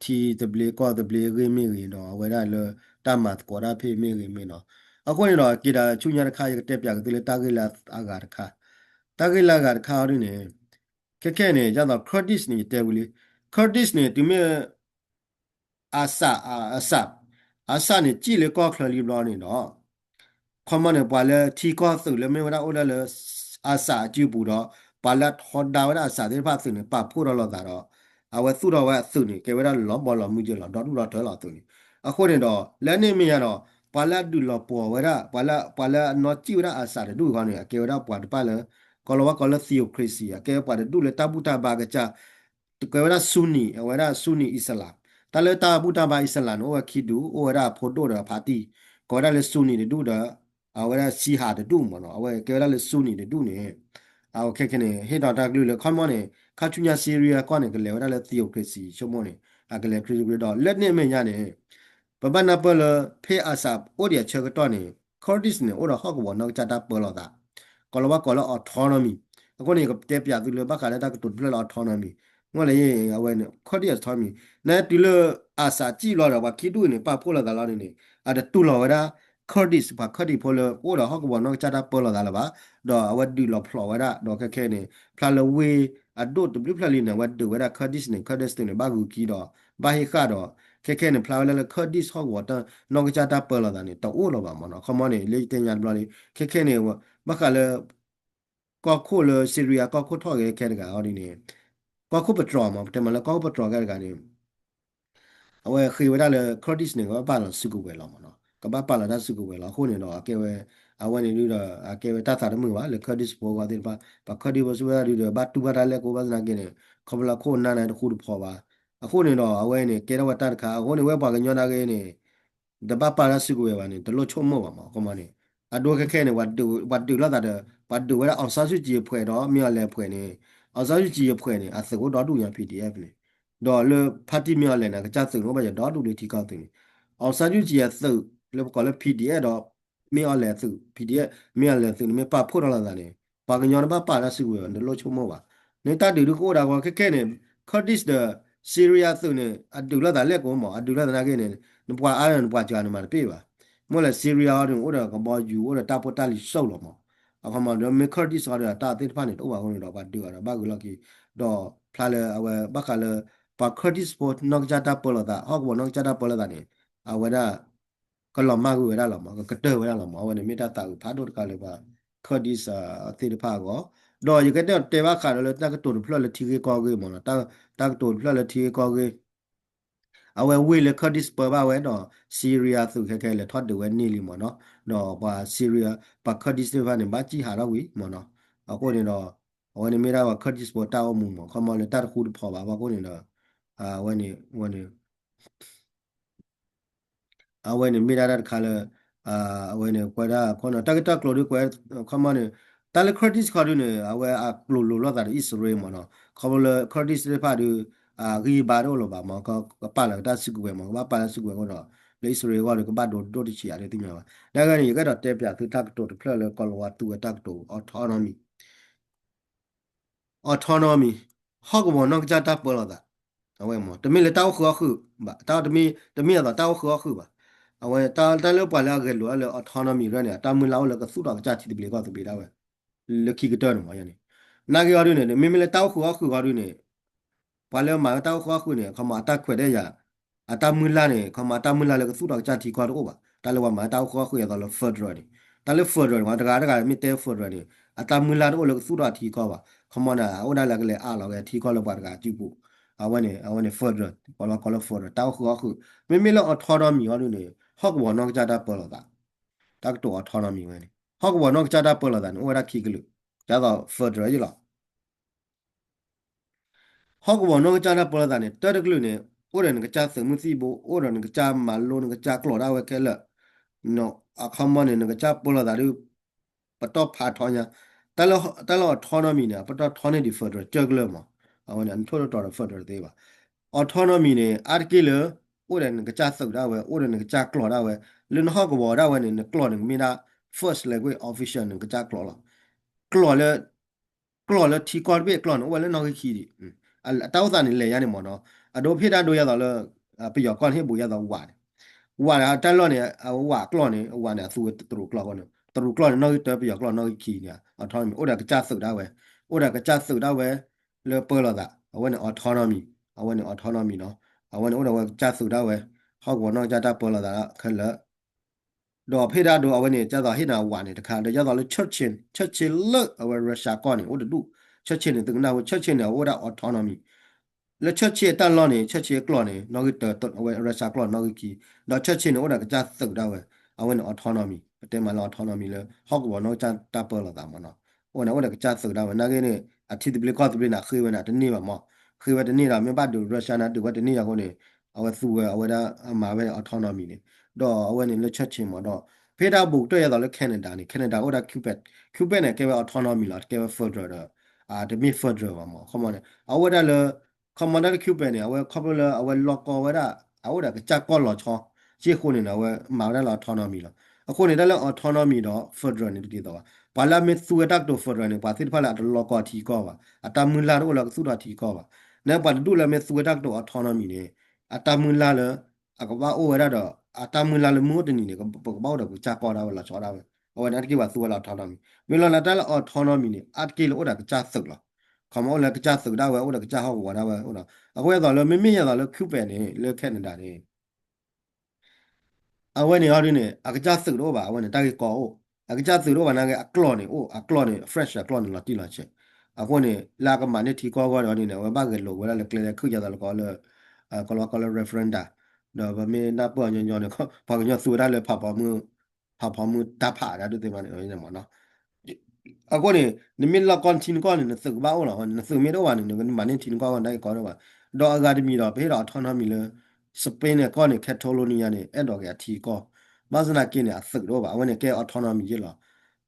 ထံသဘျ့ကီၢ်သဘျ့အဂ့ၢ်မ့ၢ်ဂ့ၤဒီး အဝဲဒၣ်လၢ တၢ်မၤသကိးတၢ်ဖဲမ့ၢ်ဂ့ၤမ့ၢ်နီၤ, အဃိန့ၣ်ဒီး က့ၤဒၣ်ဆူညါတခါ ယကတဲပၠးက့ၤသုလၢတၢ်ဂ့ၢ်လၢအဂၤတခါ, တၢ်ဂ့ၢ်လၢအဂၤတခါအီၤဒ်န့ၣ် ခဲခဲန့ၣ် ဒ်သိး Kurdish န့ၣ် ယတဲဝံၤလံ, Kurdish န့ၣ် တုၤမ့ၢ် အစး အစး အစးန့ၣ် စံၣ်လၢကီၢ်ချၢလံဘျီန့ၣ်ဒီး ခီမီန့ၣ် ပှၤလၢထံကီၢ်သုးလၢမ့ၢ်ဝဲဒၣ်အိၣ်ဒၣ်လၢ အစးအစုပူၤဒီး ပှၤလၢထီဒါဝဲဒၣ်အစးသ့ၣ်တဖၣ်အသုးန့ၣ် ပာ်ဖှိၣ်ထီၣ်လိာ်သးဒီး အဝဲသူၣ်ထီၣ်ဝဲအသုးန့ၣ် ကဲဝဲဒၣ်လီၤဘီလီၤမုၢ်က့လီၤ ဒီဒူၣ်ဒီထၢလီၤအသုးန့ၣ်, အဃိန့ၣ်ဒီး လၢန့ၣ်မ့ၢ်ညါဒီး ပှၤလၢအဒုးလီၤပှီၢ်ဝဲဒၣ် ပှၤလၢ ပှၤလၢအနီၢ်စံၣ်ဝဲဒၣ်အစးတဒူၣ်အဂီၢ်န့ၣ် အကဲဝဲဒၣ်ပှၤတဖၣ်လၢ ကီၤလၤဝါကိးလၢ theocracy အကဲဝဲပှၤတဒူၣ်လၢတၢ်ဘူၣ်တၢ်ဘါကစၢ် ကဲဝဲဒၣ် Sunni အဝဲဒၣ် Sunni Islam တၢ်လၢတၢ်ဘူၣ်တၢ်ဘါ Islam န့ၣ် အိၣ်ဝဲခံဒူၣ် အိၣ်ဝဲဒၣ်အဖိဒိၣ်ဒီးအဖါတံၢ် ကိးဝဲဒၣ်လၢ Sunni တဒူၣ်ဒီး အဝဲဒၣ် Shia တဒူၣ်မးနီၤ အဝဲကဲဝဲဒၣ်လၢ Sunni တဒူၣ်န့ၣ် အဝဲခဲခဲန့ၣ် ဟ့ၣ်ဒီးတၢ်ကလုၢ်လၢ ခီမီန့ၣ် ခါဆူညါ Syria ကီၢ်န့ၣ် ကလဲၤဝဲဒၣ်လၢ theocracy ဆိကမိၣ်န့ၣ် အကလဲၤခရံာ်ခရံာ်ဒီး လၢန့ၣ်အမဲာ်ညါန့ၣ် ပဘၣ်နၢ်ပၢၢ်လၢ ဖဲအစးအိၣ်ဒံးအဆၢကတီၢ်န့ၣ် Kurdish န့ၣ် အိၣ်ဒီးဟီၣ်ကဝီၤနီၢ်ကစၢ်တၢ်ပၢလီၤသး ကီၤလၤဝါကိးလၢ autonomy အဃိန့ၣ် ယကတဲပၠးသုလၢဘၣ်ဃးလၢတၢ်ကတိၤတဖျၢၣ်လၢ autonomy မ့ၢ်လဲၣ် အဝဲန့ၣ် Kurdish autonomy နတုၤလၢ အစးစံၣ်လီၤဒီး ပှၤခံဒူၣ်န့ၣ် ပာ်ဖှိၣ်လိာ်သးလီၤန့ၣ်န့ၣ် အတတူၢ်လိာ်ဝဲဒၣ် Kurdish ပှၤ Kurdish ဖိလၢ အိၣ်ဒီးဟီၣ်ကဝီၤနီၢ်ကစၢ်တၢ်ပၢလီၤသးလၢၤဘၣ် ဒီးအဝဲဒုးလီၤဖျိးဝဲဒၣ် ဒီးခဲခဲန့ၣ် ဖျါလၢဝ့ၢ်အဒိၣ်တဘျုးဖျၢၣ်လံန့ၣ် အဝဲဒုးဝဲဒၣ် Kurdish န့ၣ် Kurdish သုးန့ၣ် ဘၣ်ဂုၤကံဒီး ဘၣ်ဟ့ၣ်ဃာ်ဒီး ခဲခဲန့ၣ် ဖျါဝဲလၢ Kurdish ဟီၣ်ကဝီၤ နီၢ်ကစၢ်တၢ်ပၢလီၤသးန့ၣ် တအိၣ်လၢၤဘၣ်မးနီၤ ခီမီန့ၣ် လၢယတဲညါတဘျီလံ ခဲခဲန့ၣ် ဘၣ်ဃးလၢ ကီၢ်ခိၣ်လၢ Syria ကီၢ်ခိၣ်ထီၣ်ဂဲၤခဲတဂၤအီၤဒ်န့ၣ် ကီၢ်ခိၣ်ပတြီၤမး ပတဲမးလၢကီၢ်ခိၣ်ပတြီၤခဲတဂၤန့ၣ် အဝဲဃ့ဝဲဒၣ်လၢ Kurdish န့ၣ် ကဘၣ်ပာ်လီၤစုကဝဲၤလီၤမးနီၤ ကဘၣ်ပာ်လီၤတၢ်စုကဝဲၤလီၤ အဃိန့ၣ်ဒီး အကဲဝဲ အဝဲန့ၣ်ဒုဒီး အကဲဝဲတၢ်သးတမုာ်ဘၣ်လၢ Kurdish ဖိအဂီၢ်သ့ၣ်တဖၣ် ပှၤ Kurdish ဖိစံးဝဲဒၣ်ဒုဒီး ဘၣ်တူၢ်ဘၣ်တၢ်လဲၣ်ကအိၣ်ဘၣ်သနာ်က့န့ၣ် ခီဖျိလၢခိၣ်နၢ်န့ၣ်တဃူတဖိးဘၣ် အဃိန့ၣ်ဒီး အဝဲန့ၣ် ကဲထီၣ်ဝဲတၢ်တခါ အဃိန့ၣ် ဝဲပှၤကညီနာ်က့န့ၣ် တဘၣ်ပာ်တၢ်စုကဝဲၤဘၣ်န့ၣ် တလိၣ်ဆိကမိၣ်ဘၣ်မး ခီမီန့ၣ် အဒိခဲခဲန့ၣ် ပှၤဒုးလိာ်သးဒီး ပှၤဒုးဝဲဒၣ် အောင်ဆန်းစုကြည် အဖှဲးဒီး မင်းအောင်လှိုင် အဖှဲးန့ၣ် အောင်ဆန်းစုကြည် အဖှဲးန့ၣ် အသုးအိၣ်ဒီဒူၣ်ညါ PDF န့ၣ် ဒီးလၢ ဖါတံၢ် မင်းအောင်လှိုင် န့ၣ် အကစၢ်သုးန့ၣ် အိၣ်ဘၣ်ယၤဒီဒူၣ်လၢထံကီၢ်သုးန့ၣ် အောင်ဆန်းစုကြည် အသုး လၢပကိးလၢ PDF ဒီး မင်းအောင်လှိုင် အသုး PDF မင်းအောင်လှိုင် အသုးန့ၣ် မ့ၢ်ပာ်ဖှိၣ်ထီၣ်လိာ်သးန့ၣ် ပှၤကညီတဘၣ်ပာ်တၢ်စုကဝဲၤဘၣ် တလိၣ်ဆိကမိၣ်ဘၣ် န့ၣ်တၢ်ဒုးဒုကအိၣ်ဒၣ်ဝဲခဲခဲန့ၣ် Kurdish ဒီး Syria သုးန့ၣ် အဒုးလိာ်သးလဲၣ်ကအိၣ်မး အဒုးလိာ်သးနာ်က့န့ၣ် နပှၤအါန့ၣ် နပှၤစှၤန့ၣ်မးတပ့ၢ်ဘၣ် မ့ၢ်လဲၣ် Syria အီၤဒုးန့ၣ် အိၣ်ဒီးကဘီယူၤ အိၣ်ဒီးတၢ်ဖိတၢ်လံၤစိၣ်လီၤမး အခီမးဒီးမ့ၢ် Kurdish အီၤဒီးတၢ်သ့ၣ်တဖၣ်န့ၣ် တအိၣ်ဘၣ်အဃိန့ၣ်ဒီး ပှၤဒုးအီၤဒီးဘၣ်ဂုၤလီၢ်ခံ ဒီးဖျါလၢအဝဲဘၣ်ဃးလၢ ပှၤ Kurdish ဖိနီၢ်ကစၢ်တၢ်ပၢလီၤသး ဟီၣ်ကဝီၤနီၢ်ကစၢ်တၢ်ပၢလီၤသးန့ၣ် အဝဲဒၣ် ကလီၤမၢ်ကွံာ်ဝဲဒၣ်လီၤမး ကကတၢၢ်ဝဲဒၣ်လီၤမး အဝဲန့ၣ်မ့ၢ်တၢ်သးအုးဖးဒိၣ်တခါလၢပှၤ Kurdish သ့ၣ်တဖၣ်အဂီၢ်, ဒီးယကတဲဘၣ်ဃးဒီးလၢတၢ်ကတိၤတဖျၢၣ်လၢထံဂ့ၢ်ကီၢ်ဂ့ၢ်မးနီၤ တၢ်ကတိၤတဖျၢၣ်လၢထံဂ့ၢ်ကီၢ်ဂ့ၢ် အဝဲဝ့ၢ်လၢ Kurdish ပၢဘၣ်ဝဲဒီး Syria သုးခဲခဲလဲၤထီၣ်ဒုးဝဲန့ၢ်လံမးနီၤ, ဒီးပှၤ Syria ပှၤ Kurdish သ့ၣ်တဖၣ်န့ၣ် ဘၣ်စံၣ်ဟးထီၣ်ဝံၤမးနီၤ, အဃိန့ၣ်ဒီး အဝဲန့ၣ်မ့ၢ်ဒၣ်ပှၤ Kurdish ဖိတၢ်အိၣ်မူမး ခီမီလၢတၢ်တဃူတဖိးဘၣ်ဘၣ်အဃိန့ၣ်ဒီး အဝဲန့ၣ် အဝဲန့ၣ် အဝဲန့ၣ်မ့ၢ်ဒၣ်တၢ်တခါလၢ အဝဲန့ၣ် ကွဲးဒၣ်ခီနီၤ တၢ်ဂ့ၢ်တၢ်ကျိၤဒုးကွဲး ခီမီန့ၣ် တၢ်လၢ Kurdish ခီဒုးန့ၣ် အဝဲအကျိၤလိၤလိာ်သးဒီး အံၣ်စရ့လးမးနီၤ ခီဖျိလၢ Kurdish သ့ၣ်တဖၣ်ဒုး ဂံၢ်ဘါတအိၣ်လၢၤဘၣ်မး ကပာ်လီၤကတၢ်စုကဝဲၤမး ကဘၣ်ပာ်လၢစုကဝဲၤအဃိဒီး လၢအံၣ်စရ့လးအဂီၢ်ဒီး ကဘၣ်ဒိဒိၣ်တဆံးယၤဒ်သ့ၣ်ညါဘၣ်. တၢ်ဂ့ၢ်န့ၣ် ယကအဲၣ်ဒိးတဲပၠးသုတၢ်ကတိၤတဖျၢၣ်လၢကီၢ်လီၤဝါသူဝဲတၢ်ကတိၤ autonomy autonomy ဟီၣ်ကဝီၤနီၢ်ကစၢ်တၢ်ပၢလီၤသး အဝဲမး တမ့ၢ်လၢတၢ်အိၣ်ဃုာ်အီၣ်ဃုာ်ဘၣ် တမ့ၢ် တမ့ၢ်အသိးတၢ်အိၣ်ဃုာ်အီၣ်ဃုာ်ဘၣ်. အဝဲတၢ်လၢပှၤလၢအဂဲၤလိာ်အီၤလၢ autonomy ရၢန့ၣ် အတၢ်မုၢ်လၢ်အိၣ်လၢကသူၣ်ထီၣ်ကစၢ်ထံသဘျ့ကီၢ်သဘျ့ဒၣ်ဝဲ လၢခံကတၢၢ်န့ၣ်မးန့ၣ် နာ်က့အီၤဒုးန့ၣ် မ့မ့ၢ်လၢတၢ်အိၣ်ဃုာ်အီၣ်ဃုာ်အီၤဒုးန့ၣ် ပှၤလၢမၤလၢတၢ်အိၣ်ဃုာ်အီၣ်ဃုာ်န့ၣ် ခီမီအတၢ်ခွဲးတၢ်ယာ် အတၢ်မုၢ်လၢ်န့ၣ် ခီမီအတၢ်မုၢ်လၢ်လၢကသူၣ်ထီၣ်ကစၢ်ထံကီၢ်တအိၣ်ဘၣ်. တၢ်လၢပှၤမၤလၢတၢ်အိၣ်ဃုာ်အီၣ်ဃုာ်အသိးလၢ federal န့ၣ် တၢ်လၢ federal န့ၣ် တဂၤတဂၤမ့ၢ်တဲ federal န့ၣ် အတၢ်မုၢ်လၢ်တအိၣ်လၢကသူၣ်ထီၣ်ထံကီၢ်ဘၣ် ခီမီန့ၣ် အအိၣ်ဒၣ်လၢကလဲၤအးလီၤဝဲထံကီၢ်လၢပှၤတဂၤစုပူၤ အဝဲန့ၣ် အဝဲန့ၣ် federal ပှၤလၢကီၢ်လၢ federal တၢ်အိၣ်ဃုာ်အီၣ်ဃုာ် မ့မ့ၢ်လၢ autonomy အီၤဒုးန့ၣ် ဟီၣ်ကဝီၤနီၢ်ကစၢ်တၢ်ပၢလီၤသး တၢ်ကတိၤ autonomy ဝဲန့ၣ် ဟီၣ်ကဝီၤနီၢ်ကစၢ်တၢ်ပၢလီၤသးန့ၣ် အိၣ်ဝဲဒၣ်ခံကလုာ် ဒ်သိး federal ယ့ၣ်လီၤ ဟီၣ်ကဝီၤနီၢ်ကစၢ်တၢ်ပၢလီၤသးန့ၣ် တၢ်တကလုာ်န့ၣ် အိၣ်ဒီးနကစၢ်သုးမုၢ်သံၣ်ဘိ အိၣ်ဒီးနကစၢ်မၤလိနကစၢ်ကျိာ်ဒၣ်ဝဲခဲလၢာ် အခီမီန့ၣ် နကစၢ်ပၢလီၤသးဒုး ပတီၢ်ဖးထီညါ တၢ်လၢ autonomy န့ၣ် အပတီၢ်ထီန့ၢ်ဒံး federal ကၢၢ်ကလၢာ်မး အဝဲန့ၣ် နထိၣ်တတီၤဒီး federal သ့ဘၣ်. autonomy န့ၣ် အါတက့ၢ်လၢ အိၣ်ဒီးနကစၢ်သုးဒၣ်ဝဲ အိၣ်ဒီးနကစၢ်ကျိာ်ဒၣ်ဝဲ လၢနဟီၣ်ကဝီၤဒၣ်ဝဲန့ၣ် နကျိာ်န့ၣ်ကမ့ၢ်ဒၣ် first language official နကစၢ်ကျိာ်လီၤ. ကျိာ်လၢ ကျိာ်လၢထံကီၢ်တဘ့ၣ်အကျိာ်န့ၣ် အိၣ်ဝဲလၢနီၣ်ဂံၢ်ခံဒံး အတၢ်အိၣ်သးန့ၣ်လဲၤယါန့ၣ်မးနီၤ အဒိဖ့ၣ်ဒၣ်ဒိယါသိးလၢ ပယီၤကီၢ်န့ၣ် ဟ့ၣ်ဘူးယါသိးဝးန့ၣ် ဝးန့ၣ်တၢ်လီၢ်န့ၣ် အဝးအကျိာ်န့ၣ် အဝးန့ၣ် အသူဝဲတရူးကျိာ်အဃိန့ၣ် တရူးကျိာ်န့ၣ် နီၣ်ဂံၢ်တၢ ပယီၤကျိာ်နီၣ်ဂံၢ်ခံန့ၣ် autonomy အိၣ်ဒီးကစၢ်သုးဒၣ်ဝဲ အိၣ်ဒီးကစၢ်သုးဒၣ်ဝဲ လၢပၢလီၤသး အဝဲန့ၣ် autonomy အဝဲန့ၣ် autonomy နီၤ အဝဲန့ၣ်အိၣ်ဒီးဝဲကစၢ်သုးဒၣ်ဝဲ ဟီၣ်ကဝီၤနီၢ်ကစၢ်တၢ်ပၢလီၤသးခဲလၢာ် ဒီးဖ့ၣ်ဒၣ်ဒိအဝဲန့ၣ် ဒ်သိးဟ့ၣ်နၤဝးန့ၣ်တခါ ဒီးဒ်သိးလၢ Chechen Chechen လၢအဝဲ Russia ကီၢ်န့ၣ် အိၣ်တဒူၣ် Chechen န့ၣ် သုကနၢ်ဟူ Chechen န့ၣ် အအိၣ်ဒၣ် autonomy လၢ Chechen အတၢ်လီၢ်န့ၣ် Chechen အကျိာ်န့ၣ် နီၣ်ဂံၢ်တၢ အဝဲ Russia ကျိာ်နီၣ်ဂံၢ်ခံ ဒီး Chechen န့ၣ် အိၣ်ဒီးကစၢ်သုးဒၣ်ဝဲ အဝဲန့ၣ် autonomy ပတဲမးလၢ autonomy လၢ ဟီၣ်ကဝီၤနီၢ်ကစၢ်တၢ်ပၢလီၤသးမးနီၤ အိၣ်န့ၣ် အိၣ်ဒီးကစၢ်သုးဒၣ်ဝဲ နာ်က့န့ၣ် အထံသဘျ့ကီၢ်သဘျ့န့ၣ် ဃ့ဝဲန့ၣ် တန့ၢ်ဘၣ်မး ဃ့ဝဲတန့ၢ်ဒီး မ့ၢ်ဘၣ်ဒုး Russia န့ၣ် ဒုးဝဲတန့ၢ်အဃိန့ၣ် အဝဲသူဝဲ အဝဲဒၣ်အမၤဝဲ autonomy န့ၣ် ဒီးအဝဲန့ၣ်လၢ Chechen မးဒီး ဖဲဒၣ်ဘူးကတၢၢ်ယါသိးလၢ Canada န့ၣ် Canada အိၣ်ဒၣ် Quebec Quebec န့ၣ် ကဲဝဲ autonomy လီၤ တကဲဝဲ federal ဒီး တမ့ၢ် federal ဘၣ်မး ခီမီန့ၣ် အဝဲဒၣ်လၢ ခီမီဒၣ်လၢ Quebec န့ၣ် အဝဲခီဖျိလၢအဝဲလီၢ်ကီဝဲဒၣ် အအိၣ်ဒီးကစၢ်ကီၢ်လီၤဆီ စ့ၢ်အဃိန့ၣ် အဝဲမၤဝဲဒၣ်လၢ autonomy လီၤ. အဃိန့ၣ် တၢ်လၢ autonomy ဒီး federal န့ၣ်တဒ်သိးဘၣ်. ပှၤလၢအမ့ၢ်သူဝဲတၢ်ကတိၤ federal န့ၣ် ပှၤသ့ၣ်တဖၣ်လၢအတလီၢ်ကီထံကီၢ်ဘၣ်, အတၢ်မုၢ်လၢ်တအိၣ်လၢကသူၣ်ထီၣ်ထံကီၢ်ဘၣ်. နပှၤတဒူၣ်လၢအမ့ၢ်သူဝဲတၢ်ကတိၤ autonomy န့ၣ် အတၢ်မုၢ်လၢ်လၢ အကဘၣ်အိၣ်ဝဲဒၣ်ဒီး အတၢ်မုၢ်လၢ်လၢမုၢ်အိၣ်တနံၤန့ၣ် ပကဘၣ်အိၣ်ဒီးပကစၢ်ကီၢ်ဒၣ်ဝဲလီၤဆီဒၣ်ဝဲ. အဝဲန့ၣ်အါတက့ၢ်ပှၤသူဝဲလၢ autonomy. မ့ၢ်လီၤလၢတၢ်လၢ autonomy န့ၣ် အါတက့ၢ်လၢအိၣ်ဒီးကစၢ်သုးလီၤ. ခီမီအိၣ်လၢကစၢ်သုးဒၣ်ဝဲ အိၣ်ဒီးကစၢ်ဟီၣ်ကဝီၤဒၣ်ဝဲအိၣ်ဒီး အဃိအသိးလၢမ့မ့ၢ်ယါသိးလၢ Quebec န့ၣ် လၢ Canada န့ၣ် အဝဲန့ၣ်အီၤဒ်န့ၣ် အကစၢ်သုးတအိၣ်ဘၣ်, အဝဲန့ၣ် တၢ်ဂ့ၢ်ကီအိၣ်, အကစၢ်သုးတအိၣ်ဘၣ်နာ်က့ အကျိာ်န့ၣ်အိၣ်, အကျိာ်န့ၣ် French အကျိာ်န့ၣ် လီၤတံၢ်လီၤဆဲး, အဃိန့ၣ် လၢအကမၤန့ၢ်ထံကီၢ်အဂီၢ်ဒီးန့ၣ် အဝဲဘၣ်ဂဲၤလိာ်ဝဲဒၣ်လၢကျဲလၢခုၣ်ယါသိးလၢကီးလၢ ကီးလီၤကီးလၢ referendum ဒီးပမ့ၢ်နၢ်ပၢၢ်အီၤညီညီန့ၣ် ပှၤကညီသူဝဲဒၣ်လၢ ဖးဖီမုၢ်တၢ်ဖးဒၣ်ဒုးသ့ၣ်မးန့ၣ်မးနီၤ အဃိန့ၣ် နမ့ၢ်လီၢ်ကီၢ်နထံနကီၢ်န့ၣ် နသုးကဘၣ်အိၣ်လီၤ, နသုးမ့ၢ်တအိၣ်ဘၣ်န့ၣ် နကမၤန့ၢ်ထံနကီၢ်အဂီၢ် နတၢ်ဂ့ၢ်ကီတအိၣ်ဘၣ်. ဒီးအဂၤတမံၤဒီး ပဟ့ၣ်ဒီး autonomy လၢ Spain န့ၣ်ကီၢ်န့ၣ် Catalonia န့ၣ် အဲၣ်ဒိးက့ၤအထံအကီၢ်, ဘၣ်ဆၣ်သနာ်က့န့ၣ် အသုးတအိၣ်ဘၣ်, အဝဲန့ၣ်ကဲ autonomy ယ့ၢ်လီၤ.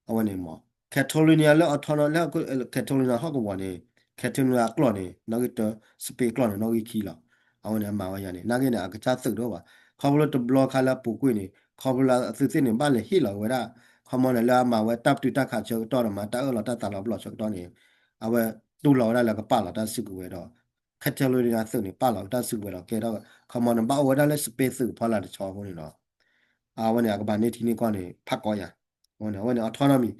အဝဲန့ၣ်မး Catalonia လၢ autonomy လၢ Catalonia ဟီၣ်ကဝီၤန့ၣ် Catalonia အကျိာ်န့ၣ် နီၣ်ဂံၢ်တၢ, Spain ကျိာ်န့ၣ် နီၣ်ဂံၢ်ခံလီၤ. အဝဲန့ၣ်အမၤဝဲယါန့ၣ် နာ်က့န့ၣ် အကစၢ်သုးတအိၣ်ဘၣ်. ခီဖျိတဘျီခါလၢအပူၤကွံာ်န့ၣ် ခီဖျိလၢအသုးသ့ၣ်န့ၣ် ဘၣ်လဲၤဟ့ၣ်လီၤက့ၤဝဲဒၣ် ခီမီန့ၣ် လၢအမၤဝဲတၢ်ပတုာ်တၢ်ခးဆၢကတီၢ်ဒီး မၤတၢ်အၢၣ်လီၤတၢ်သးလီၤပျီၢ်ဆၢကတီၢ်န့ၣ် အဝဲတူၢ်လိာ်ဝဲဒၣ်လၢကပာ်လီၤတၢ်စုကဝဲၤဒီး Catalonia သုးန့ၣ် ပာ်လီၤတၢ်စုကဝဲၤဒီးကဲထီၣ် ခီမီန့ၣ် ဘၣ်အိၣ်ဝဲဒၣ်လၢ Spain သုးဖီလာ်တဆီအဃိန့ၣ်ဒီး အဝဲန့ၣ် အကမၤန့ၢ်ထံန့ၢ်ကီၢ်န့ၣ် ဖးကီယါ. အဝဲန့ၣ် autonomy,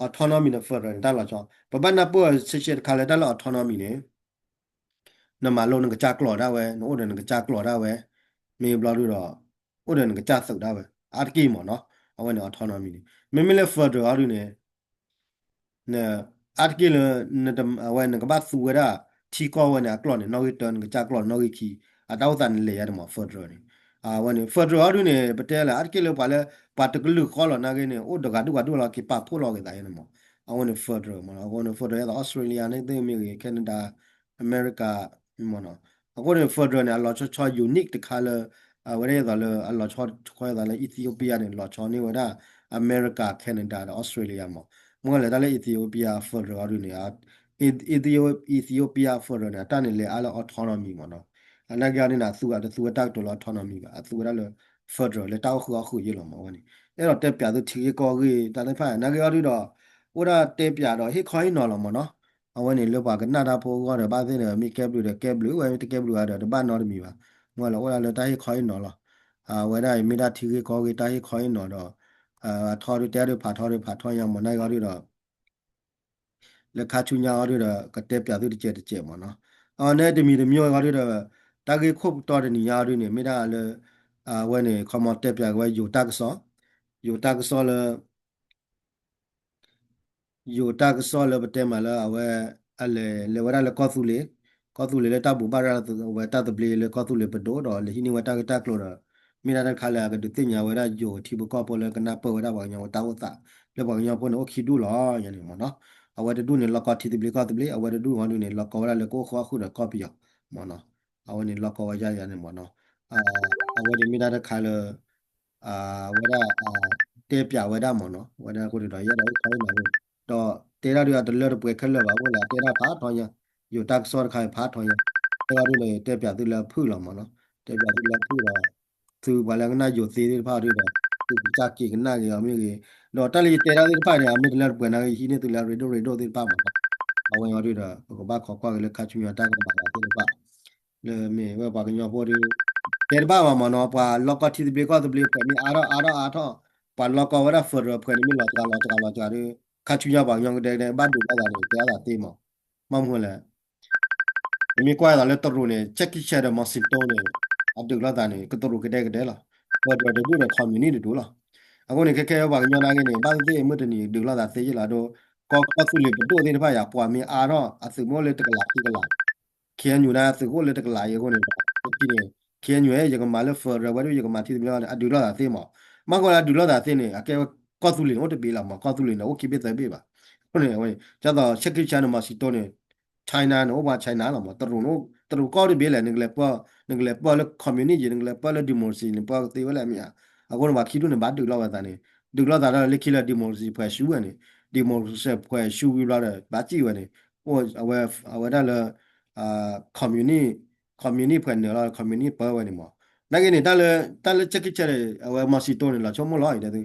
autonomy ဒီး federal န့ၣ် တၢ်လီၤဆီ, ပဘၣ်နၢ်ပၢၢ်ဆှဲဆှဲတခါလၢတၢ်လၢ autonomy န့ၣ် နမၤလိနကစၢ်ကျိာ်ဒၣ်ဝဲ နအိၣ်ဒီးနကစၢ်ကျိာ်ဒၣ်ဝဲ မ့ၢ်ဘျီဒုဒီး အိၣ်ဒီးနကစၢ်သုးဒၣ်ဝဲ အါတက့ၢ်မ့ၢ်နီၤ. အဝဲန့ၣ် autonomy န့ၣ် မ့မ့ၢ်လၢ federal အီၤဒုန့ၣ် န အါတက့ၢ်လၢ နတ အဝဲနကဘၣ်သူဝဲဒၣ် ထံကီၢ်ဝဲန့ၣ် အကျိာ်န့ၣ် နီၣ်ဂံၢ်တၢ နကစၢ်ကျိာ်န့ၣ် နီၣ်ဂံၢ်ခံ အတၢ်အိၣ်သးန့ၣ်လဲၤယါန့ၣ်မ့ၢ် federal န့ၣ်. အဝဲန့ၣ် federal အီၤဒုန့ၣ် ပတဲလၢ အါတက့ၢ်လၢပှၤလၢ ပှၤတကလုာ်ဃီလီၤနာ်က့န့ၣ် အိၣ်ဒီးဂၤဒူၣ်ဂၤဒူၣ်လီၤ က့ၤပာ်ဖှိၣ်လီၤက့ၤသးန့ၣ်မ့ၢ်. အဝဲန့ၣ် federal မ့ၢ်နီၤ. အဝဲန့ၣ် federal ယဲသိး Australia န့ၣ်သ့ၣ်မ့ၢ်ဂ့ၤ Canada America မ့ၢ်နီၤ. အဃိန့ၣ် federal န့ၣ် အလီၤဆီဆီ unique တခါလၢ အဝဲဒၣ်ယဲသိးလၢ အလီၤဆီဆီယဲသိးလၢ Ethiopia န့ၣ် လီၤဆီန့ၢ်ဝဲဒၣ် America Canada ဒီး Australia မ့ၢ်. မ့ၢ်လဲၤတၢ်လၢ Ethiopia federal အီၤဒုန့ၣ် Ethiopia federal န့ၣ် အတၢ်န့ၣ်လဲၤအါလၢ autonomy မ့ၢ်နီၤ. အနာ်က့အီၤဒုန့ၣ် အသူအတသူဝဲတၢ်ကတိၤလၢ autonomy ဘၣ် အသူဝဲဒၣ်လၢ federal လၢတၢ်အိၣ်ဃုာ်အီၣ်ဃုာ်ယဲလီၤမ့ၢ်. အဝဲန့ၣ် အဲၣ်ဒိးတဲပၠးသုထံဂ့ၢ်ကီၢ်ဂ့ၢ်တၢ်သ့ၣ်တဖၣ် နာ်က့အီၤဒုဒီး အိၣ်ဒၣ်တဲပၠးဒီးဟ့ၣ်ခီဟ့ၣ်နီၤလီၤမ့ၢ်နီၤ. အဝဲန့ၣ်လၢပှၤကနၣ်တၢ်ဖိအဂီၢ်ဒီး ဘၣ်သ့ၣ်ဒီး မ့ၢ်ကဲဘျုးဒီးကဲဘျုးဝဲ မ့ၢ်တကဲဘျုးဒီးတဘၣ်နီတမံၤဘၣ်. မ့ၢ်လၢအိၣ်ဒၣ်လၢတၢ်ဟ့ၣ်ခီဟ့ၣ်နီၤလီၤ. အဝဲဒၣ်အံၤမ့ၢ်ဒၣ်ထံဂ့ၢ်ကီၢ်ဂ့ၢ်တၢ်ဟ့ၣ်ခီဟ့ၣ်နီၤဒီး အထီဒုတဲဒုဖးထီဒုဖးထီညါမ့ၢ် နာ်က့အီၤဒုဒီး လၢခါဆူညါအီၤဒုဒီး ကတဲပၠးသုတစဲးတစဲးမ့ၢ်နီၤ. အန့ၣ်တမံၤတမံၤအီၤဒုဒီး တၢ်ဂ့ၢ်ခိၣ်ပတီၢ်တနံၤညါအီၤဒုန့ၣ် မ့ၢ်ဒၣ်လၢ အဝဲန့ၣ် ခီမီတဲပၠးက့ၤဝဲယိၤတၢ်ကစီၣ်, ယိၤတၢ်ကစီၣ်လၢ ယိၤတၢ်ကစီၣ်လၢပတဲမးလၢအဝဲ အလဲၤလဲၤဝဲဒၣ်လၢကီၢ်သူလ့ၤ, ကီၢ်သူလ့ၤလၢတၢ်ဘူၣ်ဘၣ်ရၤဝဲတၢ်သဘျ့လၢကီၢ်သူလ့ၤပဒိၣ်ဒီး လဲၤဟံးန့ၢ်ဝဲတၢ်ဂ့ၢ်တၢ်ကျိၤဒီး မ့ၢ်ဒၣ်တၢ်တခါလၢအကဒုးသ့ၣ်ညါဝဲဒၣ်ယိၤထံဖိကီၢ်ဖိလၢကနၢ်ပၢၢ်ဝဲဒၣ်ပှၤကညီဖိတၢ်အိၣ်သး လၢပှၤကညီဖိန့ၣ်အိၣ်ခံဒူၣ်လီၤယၤန့ၣ်မ့ၢ်နီၤ. အဝဲတဒူၣ်န့ၣ် လီၢ်ကီၢ်ထံသဘျ့ကီၢ်သဘျ့, အဝဲတဒူၣ်အီၤဒုန့ၣ် လီၢ်ကီၢ်ဝဲဒၣ်လၢကအိၣ်ဃုာ်အီၣ်ဃုာ်ဒီးကီၢ်ပယီၤမ့ၢ်နီၤ. အဝဲန့ၣ်လီၢ်ကီၢ်ဝဲဒၣ်ယၤန့ၣ်မ့ၢ်နီၤ. အဝဲန့ၣ်မ့ၢ်ဒၣ်တၢ်တခါလၢ ဝဲဒၣ် တဲပၠးဝဲဒၣ်မ့ၢ်နီၤ. ဝဲဒၣ်အဃိန့ၣ်ဒီး ယအဲၣ်ဒိးဟ့ၣ်ခီဟ့ၣ်နီၤ ဒီးတဲဒၣ်ဒုးအတလၢတပှဲၤခဲလၢာ်ဘၣ်အဃိန့ၣ် အတဲဒၣ်ဖးထီညါ, ယိၤတၢ်ကစီၣ်တခါအံၤဖးထီညါ, တဲဒၣ်ဒုးန့ၣ် တဲပၠးသုလၢအဖုၣ်လီၤမ့ၢ်နီၤ. တဲပၠးသုလၢအဖုၣ်ဒီး သုပှၤလၢကနၣ်ယိၤသ့သ့ၣ်တဖၣ်ဒုဒီး သုကစၢ်က့ၤကနၣ်က့ၤအီၤမ့ၢ်ဂ့ၤ, ဒီးတၢ်လၢယတဲဒၣ်သ့ၣ်တဖၣ်န့ၣ် အမ့ၢ်တလၢတပှဲၤနာ်က့ ယဟံးန့ၢ်သုလၢအရ့ဒိၣ်ရ့ဒိၣ်သ့ၣ်တဖၣ်မ့ၢ်နီၤ. အဝဲအီၤဒုဒီး ပကဘၣ်ခိးကွၢ်က့ၤလၢခါဆူညါတၢ်ကမၤသးသ့ၣ်တဖၣ် လၢမ့ၢ်ဝဲပှၤကညီဖိဒီး တဲတဘၣ်ဘၣ်မ့ၢ်နီၤ, ပှၤလီၢ်ကီၢ်ထံသဘျ့ကီၢ်သဘျ့ဖှဲးမ့ၢ်အါထီၣ်အါထီၣ်အါထီၣ်, ပှၤလီၢ်ကီၢ်ဝဲဒၣ် federal ဖှဲးန့ၣ်မ့ၢ်လီၤစှၤလီၤစှၤလီၤစှၤဒီး ခါဆူညါပှၤကညီကဒဲကဒဲဘၣ်ဒုးလိာ်သးန့ၣ် တဲအသးသ့မ့ၢ်, ဘၣ်မနုၤလဲၣ်, ပမ့ၢ်ကွၢ်အသးလၢတရူးန့ၣ် Chiang Kai-shek ဒီး Mao Zedong န့ၣ် အဒုးလိာ်သးန့ၣ် ကတရူးကဒဲကဒဲလီၤ, federal တဒူၣ်ဒီး communist တဒူၣ်လီၤ. အဃိန့ၣ် ခဲခဲပှၤကညီနာ်က့န့ၣ် ဘၣ်သ့ၣ်သ့ၣ်မုၢ်တနံၤဒုးလိာ်သးသ့ယ့ၣ်လီၤ ဒီး ကီၢ်သူလ့ၤပဒိၣ်သ့ၣ်တဖၣ်ယၤ ပှၤမ့ၢ်အါထီၣ် အသုးမ့ၢ်အိၣ်လၢတကလးခံကလး KNU န့ၣ် သုးကအိၣ်လၢတကလးအံၤအဃိန့ၣ်ဒီး လၢခံန့ၣ် KNU ယကမၤလၢ federal ဝဲဒၣ် ယကမၤထံသဘျ့န့ၣ် အဒုးလိာ်သးသ့မ့ၢ်. မ့ၢ်ဃိလၢအဒုးလိာ်သးသ့န့ၣ် အကဲဝဲကီၢ်သူလ့ၤန့ၣ် အိၣ်တဘ့ၣ်လီၤမ့ၢ် ကီၢ်သူလ့ၤန့ၣ် အိၣ်ခံဘ့ၣ်သၢဘ့ၣ်ဘၣ်. အဃိန့ၣ် ဒ်သိး Chiang Kai-shek န့ၣ် Mao Zedong န့ၣ် China န့ၣ် အိၣ်ပှၤ China လီၤမ့ၢ် တရူးန့ၣ် တရူးကီၢ်တဘ့ၣ်လဲၣ် နကလဲၤပၢ နကလဲၤပၢလၢ communist ယံၤ နကလဲၤပၢလၢ democracy န့ၣ် ပၢကသ့ဝဲလဲၣ်မ့ၢ်ဧါ. အဃိန့ၣ် ပှၤခံဒူၣ်န့ၣ် ဘၣ်ဒုးလိာ်ဝဲသးန့ၣ် ဒုးလိာ်သးဒီးလၢခံလၢ democracy ဖှဲးဆူဝဲန့ၣ် democracy ဖှဲးဆူဝံၤဘျီဒီး ဘၣ်စံၣ်ဝဲန့ၣ် အဝဲ အဝဲဒၣ်လၢ communist communist ဖှဲးနုာ်လီၤ communist ပၢဝဲန့ၣ်မ့ၢ်. နာ်က့န့ၣ် တၢ်လၢ တၢ်လၢ Chiang Kai-shek န့ၣ် အဝဲ Mao Zedong န့ၣ် လီၤဆိကမိၣ်လီၤအံၤ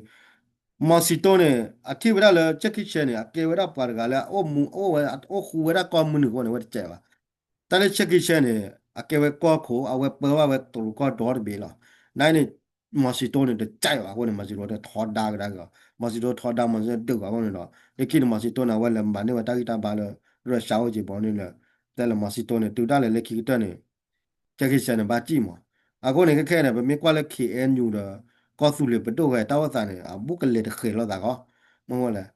Mao Zedong န့ၣ် အထံၣ်ဝဲဒၣ်လၢ Chiang Kai-shek န့ၣ် အကဲဝဲဒၣ်ပှၤတဂၤလၢအအိၣ်မူ အိၣ်ဝဲ အိၣ်ဃူဝဲဒၣ်ကီၢ်မုၢ်နုာ်အဃိန့ၣ် အဝဲတစဲးဘၣ်. တၢ်လၢ Chiang Kai-shek န့ၣ် အကဲဝဲကီၢ်ခိၣ် အဝဲပၢဘၣ်ဝဲတရူးကီၢ်ဒီတဘ့ၣ်လီၤ. နာ်က့န့ၣ် Mao Zedong န့ၣ် တစဲးဘၣ်အဃိန့ၣ် Mao Zedong တထီဒါကဒါက့ၤအီၤ Mao Zedong ထီဒါ Mao Zedong ဒုးဘၣ်အဃိန့ၣ်ဒီး လၢခံန့ၣ် Mao Zedong န့ၣ် အဝဲလဲၤမၤန့ၢ်ဝဲတၢ်ဂံၢ်တၢ်ဘါလၢ Russia အိၣ်က့ၤဘီန့ၣ်လၢ တဲလၢ Mao Zedong န့ၣ် တုၤဒၣ်လဲာ်လၢခံကတၢၢ်န့ၣ် Chiang Kai-shek န့ၣ် ဘၣ်စံၣ်မ့ၢ်. အဃိန့ၣ် ခဲခဲန့ၣ် ပမ့ၢ်ကွၢ်လၢ KNU ဒီး ကီၢ်သူလ့ၤပဒိၣ်ဝဲတၢ်အိၣ်သးန့ၣ် အဘူးကလဲၤတဃဲၤလိာ်သးကီး မ့ၢ်ဝဲလဲၣ်.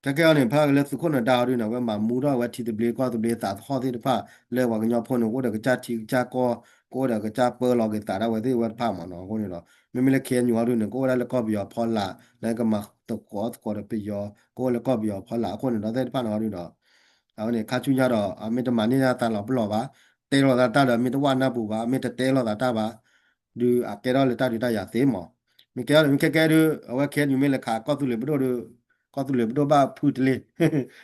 ခဲခဲအံၤန့ၣ် ဖဲလၢသုးခိၣ်နၢၤဒါအီၤဒုန့ၣ် အဝဲမၤမူထီၣ်ဝဲထံသဘျ့ကီၢ်သဘျ့သးသဟီၣ်သ့ၣ်တဖၣ် လၢပှၤကညီဖိန့ၣ် ကအိၣ်ဒီးကစၢ်ထံကစၢ်ကီၢ် ကအိၣ်ဒီးကစၢ်ပၢလီၤက့ၤသးဒၣ်ဝဲသ့ၣ်ဝဲတဖၣ်မ့ၢ်နီၤ. အဃိန့ၣ်ဒီး မ့မ့ၢ်လၢ KNU အီၤဒုန့ၣ် ကအိၣ်ဝဲဒၣ်လၢကီၢ်ပယီၤဖီလာ် လၢကမၤသကိးသကိးဒီးပယီၤ ကအိၣ်လၢကီၢ်ပယီၤဖီလာ်အဃိန့ၣ်ဒီးသ့ၣ်တဖၣ်န့ၣ်အီၤဒုဒီး အဝဲန့ၣ် ခါဆူညါဒီး အမ့ၢ်တမၤန့ၢ်တၢ်သးလီၤပလီၢ်ဘၣ်, တဲလိာ်သးတၢ်ဒီး မ့ၢ်တဝၣ်နၢ်ပူၤဘၣ်, မ့ၢ်တတဲလိာ်သးတၢ်ဘၣ်, ဒုးအကဲထီၣ်လၢတၢ်ဒုးတၢ်ယၤသ့မး. မ့ၢ်ကဲထီၣ်မ့ၢ်ခဲကဲဒုး အဝဲ KNU မ့ၢ်လဲၤခးကီၢ်သူလ့ၤပဒိၣ်ဒုး, ကီၢ်သူလ့ၤပဒိၣ်ဘၣ်ဖုတလ့,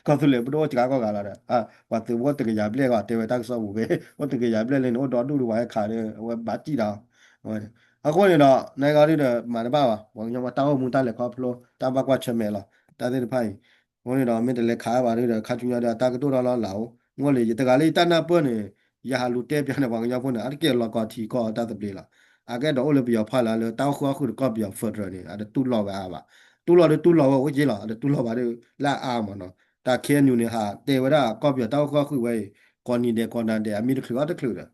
ကီၢ်သူလ့ၤပဒိၣ်အိၣ်စှၤကိးဂၤလီၤဒီး ပှၤသုးဖိအိၣ်တကယၤဘျဲၣ်ဂီၢ် တဲဝဲတၢ်ကစီၣ်ပူၤဖဲ အိၣ်တကယၤဘျဲၣ်လံန့ၣ် အိၣ်ဒီဒူၣ်ဒုးပှၤဟဲခးဒီး အဝဲဘၣ်စံၣ်ဒီး အဃိန့ၣ်ဒီး နဂီၢ်ဒုဒီး မၤတဘၣ်ဘၣ် ပှၤကညီတၢ်အိၣ်မူတၢ်လဲၤခီဖျိ တၢ်ဘၣ်ကွၢ်ဆၢၣ်မဲာ်လီၤ တၢ်သ့ၣ်တဖၣ်အံၤ, အဃိန့ၣ်ဒီး မ့ၢ်တလဲၤခးဘၣ်ဒုဒီး ခါဆူညါဒီး အတၢ်ကတိၢ်ထီၣ်လီၤလၢ်အိၣ်, မ့ၢ်လၢယတဂၤလၢယတၢ်နၢ်ပၢၢ်န့ၣ် ယဟးလူၤတဲပၠးန့ၣ် ပှၤကညီဖိန့ၣ် အါတက့ၢ်လီၢ်ကီၢ်ထံကီၢ်တၢ်သဘျ့လီၤ. အကအဲၣ်ဒိးအိၣ်လၢပယီၤဖီလာ်လၢ တၢ်အိၣ်ဃုာ်အီၣ်ဃုာ်ဒီးကီၢ်ပယီၤ federal န့ၣ် အတတူၢ်လိာ်ဝဲအါဘၣ်, တူၢ်လိာ်ဒုးတူၢ်လိာ်ဝဲအိၣ်က့လီၤ အတတူၢ်လိာ်ဘၣ်ဒုး လၢအအါမးနီၤ, တၢ် KNU န့ၣ် ဟးတဲဝဲဒၣ်ကီၢ်ပယီၤတၢ်အိၣ်ဃုာ်အီၣ်ဃုာ်ဝဲအံၤ ကိးနံၤဒဲးကိးနၤဒဲး အမ့ၢ်တချုးအီၤတချုးဒီး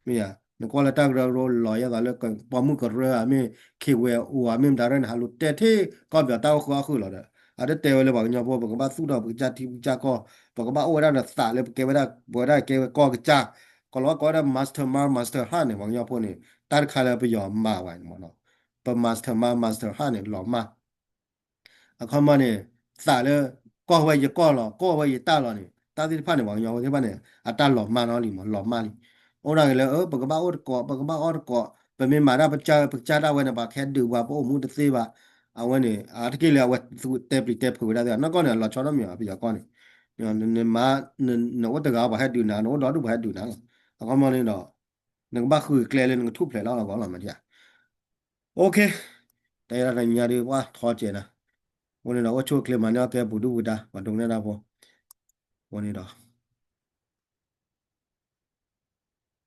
မ့ၢ်ဧါ, နကွၢ်လၢတၢ်ကရၢကရိလီၤယဲသိးလၢ ပိာ်မုၣ်ကရၢဧါ မ့ၢ် ခ့ဝဲအိၣ်ဧါ မ့ၢ်မတၤရဲၣ်န့ၣ် ဟးလူၤတဲာ်ထဲကီၢ်ပယီၤတၢ်အိၣ်ဃုာ်အီၣ်ဃုာ်လီၤဒီး အတတဲဝဲလၢပှၤကညီဖိ ပကဘၣ်သူၣ်ထီၣ်ပကစၢ်ထံပကစၢ်ကီၢ် ပကဘၣ်အိၣ်ဝဲဒၣ်ဒီးသးလၢပကဲဝဲဒၣ် ပဝဲဒၣ်ကဲဝဲကီၢ်ကစၢ် ကီးလီၤဝဲကိးဝဲဒၣ် mastermind master heart န့ၣ် ပှၤကညီဖိန့ၣ် တၢ်တခါလၢပယီၤမၤဝဲန့ၣ်မ့ၢ်နီၤ ပ mastermind master heart န့ၣ် လီၤမၢ် အခီပညီန့ၣ် သးလၢ ကီၢ်ဝဲယကီၢ်လီၤ ကီၢ်ဝဲယတၢ်လီၤန့ၣ် တၢ်သ့ၣ်တဖၣ်န့ၣ် ပှၤကညီဖိသ့ၣ်တဖၣ်န့ၣ် အတၢ်လီၤမၢ်နီၤလံမ့ၢ် လီၤမၢ်လံ. အိၣ်ဒၣ်က့ၤလၢ ပကဘၣ်အိၣ်တကိး ပကဘၣ်အီၣ်တကိး ပမ့ၢ်မၤတၢ်ပကစၢ်ပကစၢ်ဒၣ်ဝဲန့ၣ် ပှၤကဟဲဒုးပှၤ ပအိၣ်မူတသ့ဘၣ်. အဝဲန့ၣ် အါတက့ၢ်လၢအဝဲတဲပျံၤတဲဖုးဝဲဒၣ်သ့ၣ် နီၢ်ကီၢ်န့ၣ် အလီၤဆီနီတမံၤဘၣ် ပယီၤကီၢ်န့ၣ် နမၤ နအိၣ်တဂၤပှၤဟဲဒုးနၤ နအိၣ်ဒီဒူၣ်ပှၤဟဲဒုးနၤလီၤ. အခီပညီန့ၣ်ဒီး နကဘၣ်ဃုကျဲလၢနကထူၣ်ဖျဲးလီၤလီၤကီးလီၤမးဒ်ဧါ. အိၣ်ခ့ တၢ်အဲၣ်ဒိးတနံၤညါဒ်ပှၤထီကဲးနၤ အဃိန့ၣ်ဒီး အိၣ်ဆူၣ်အိၣ်ချ့မၤန့ၢ်အီၣ်ကဲပူၤဒူၣ်ပူၤဒါ ပှၤဒိကနၣ်တၢ်ဖိ အဃိန့ၣ်ဒီး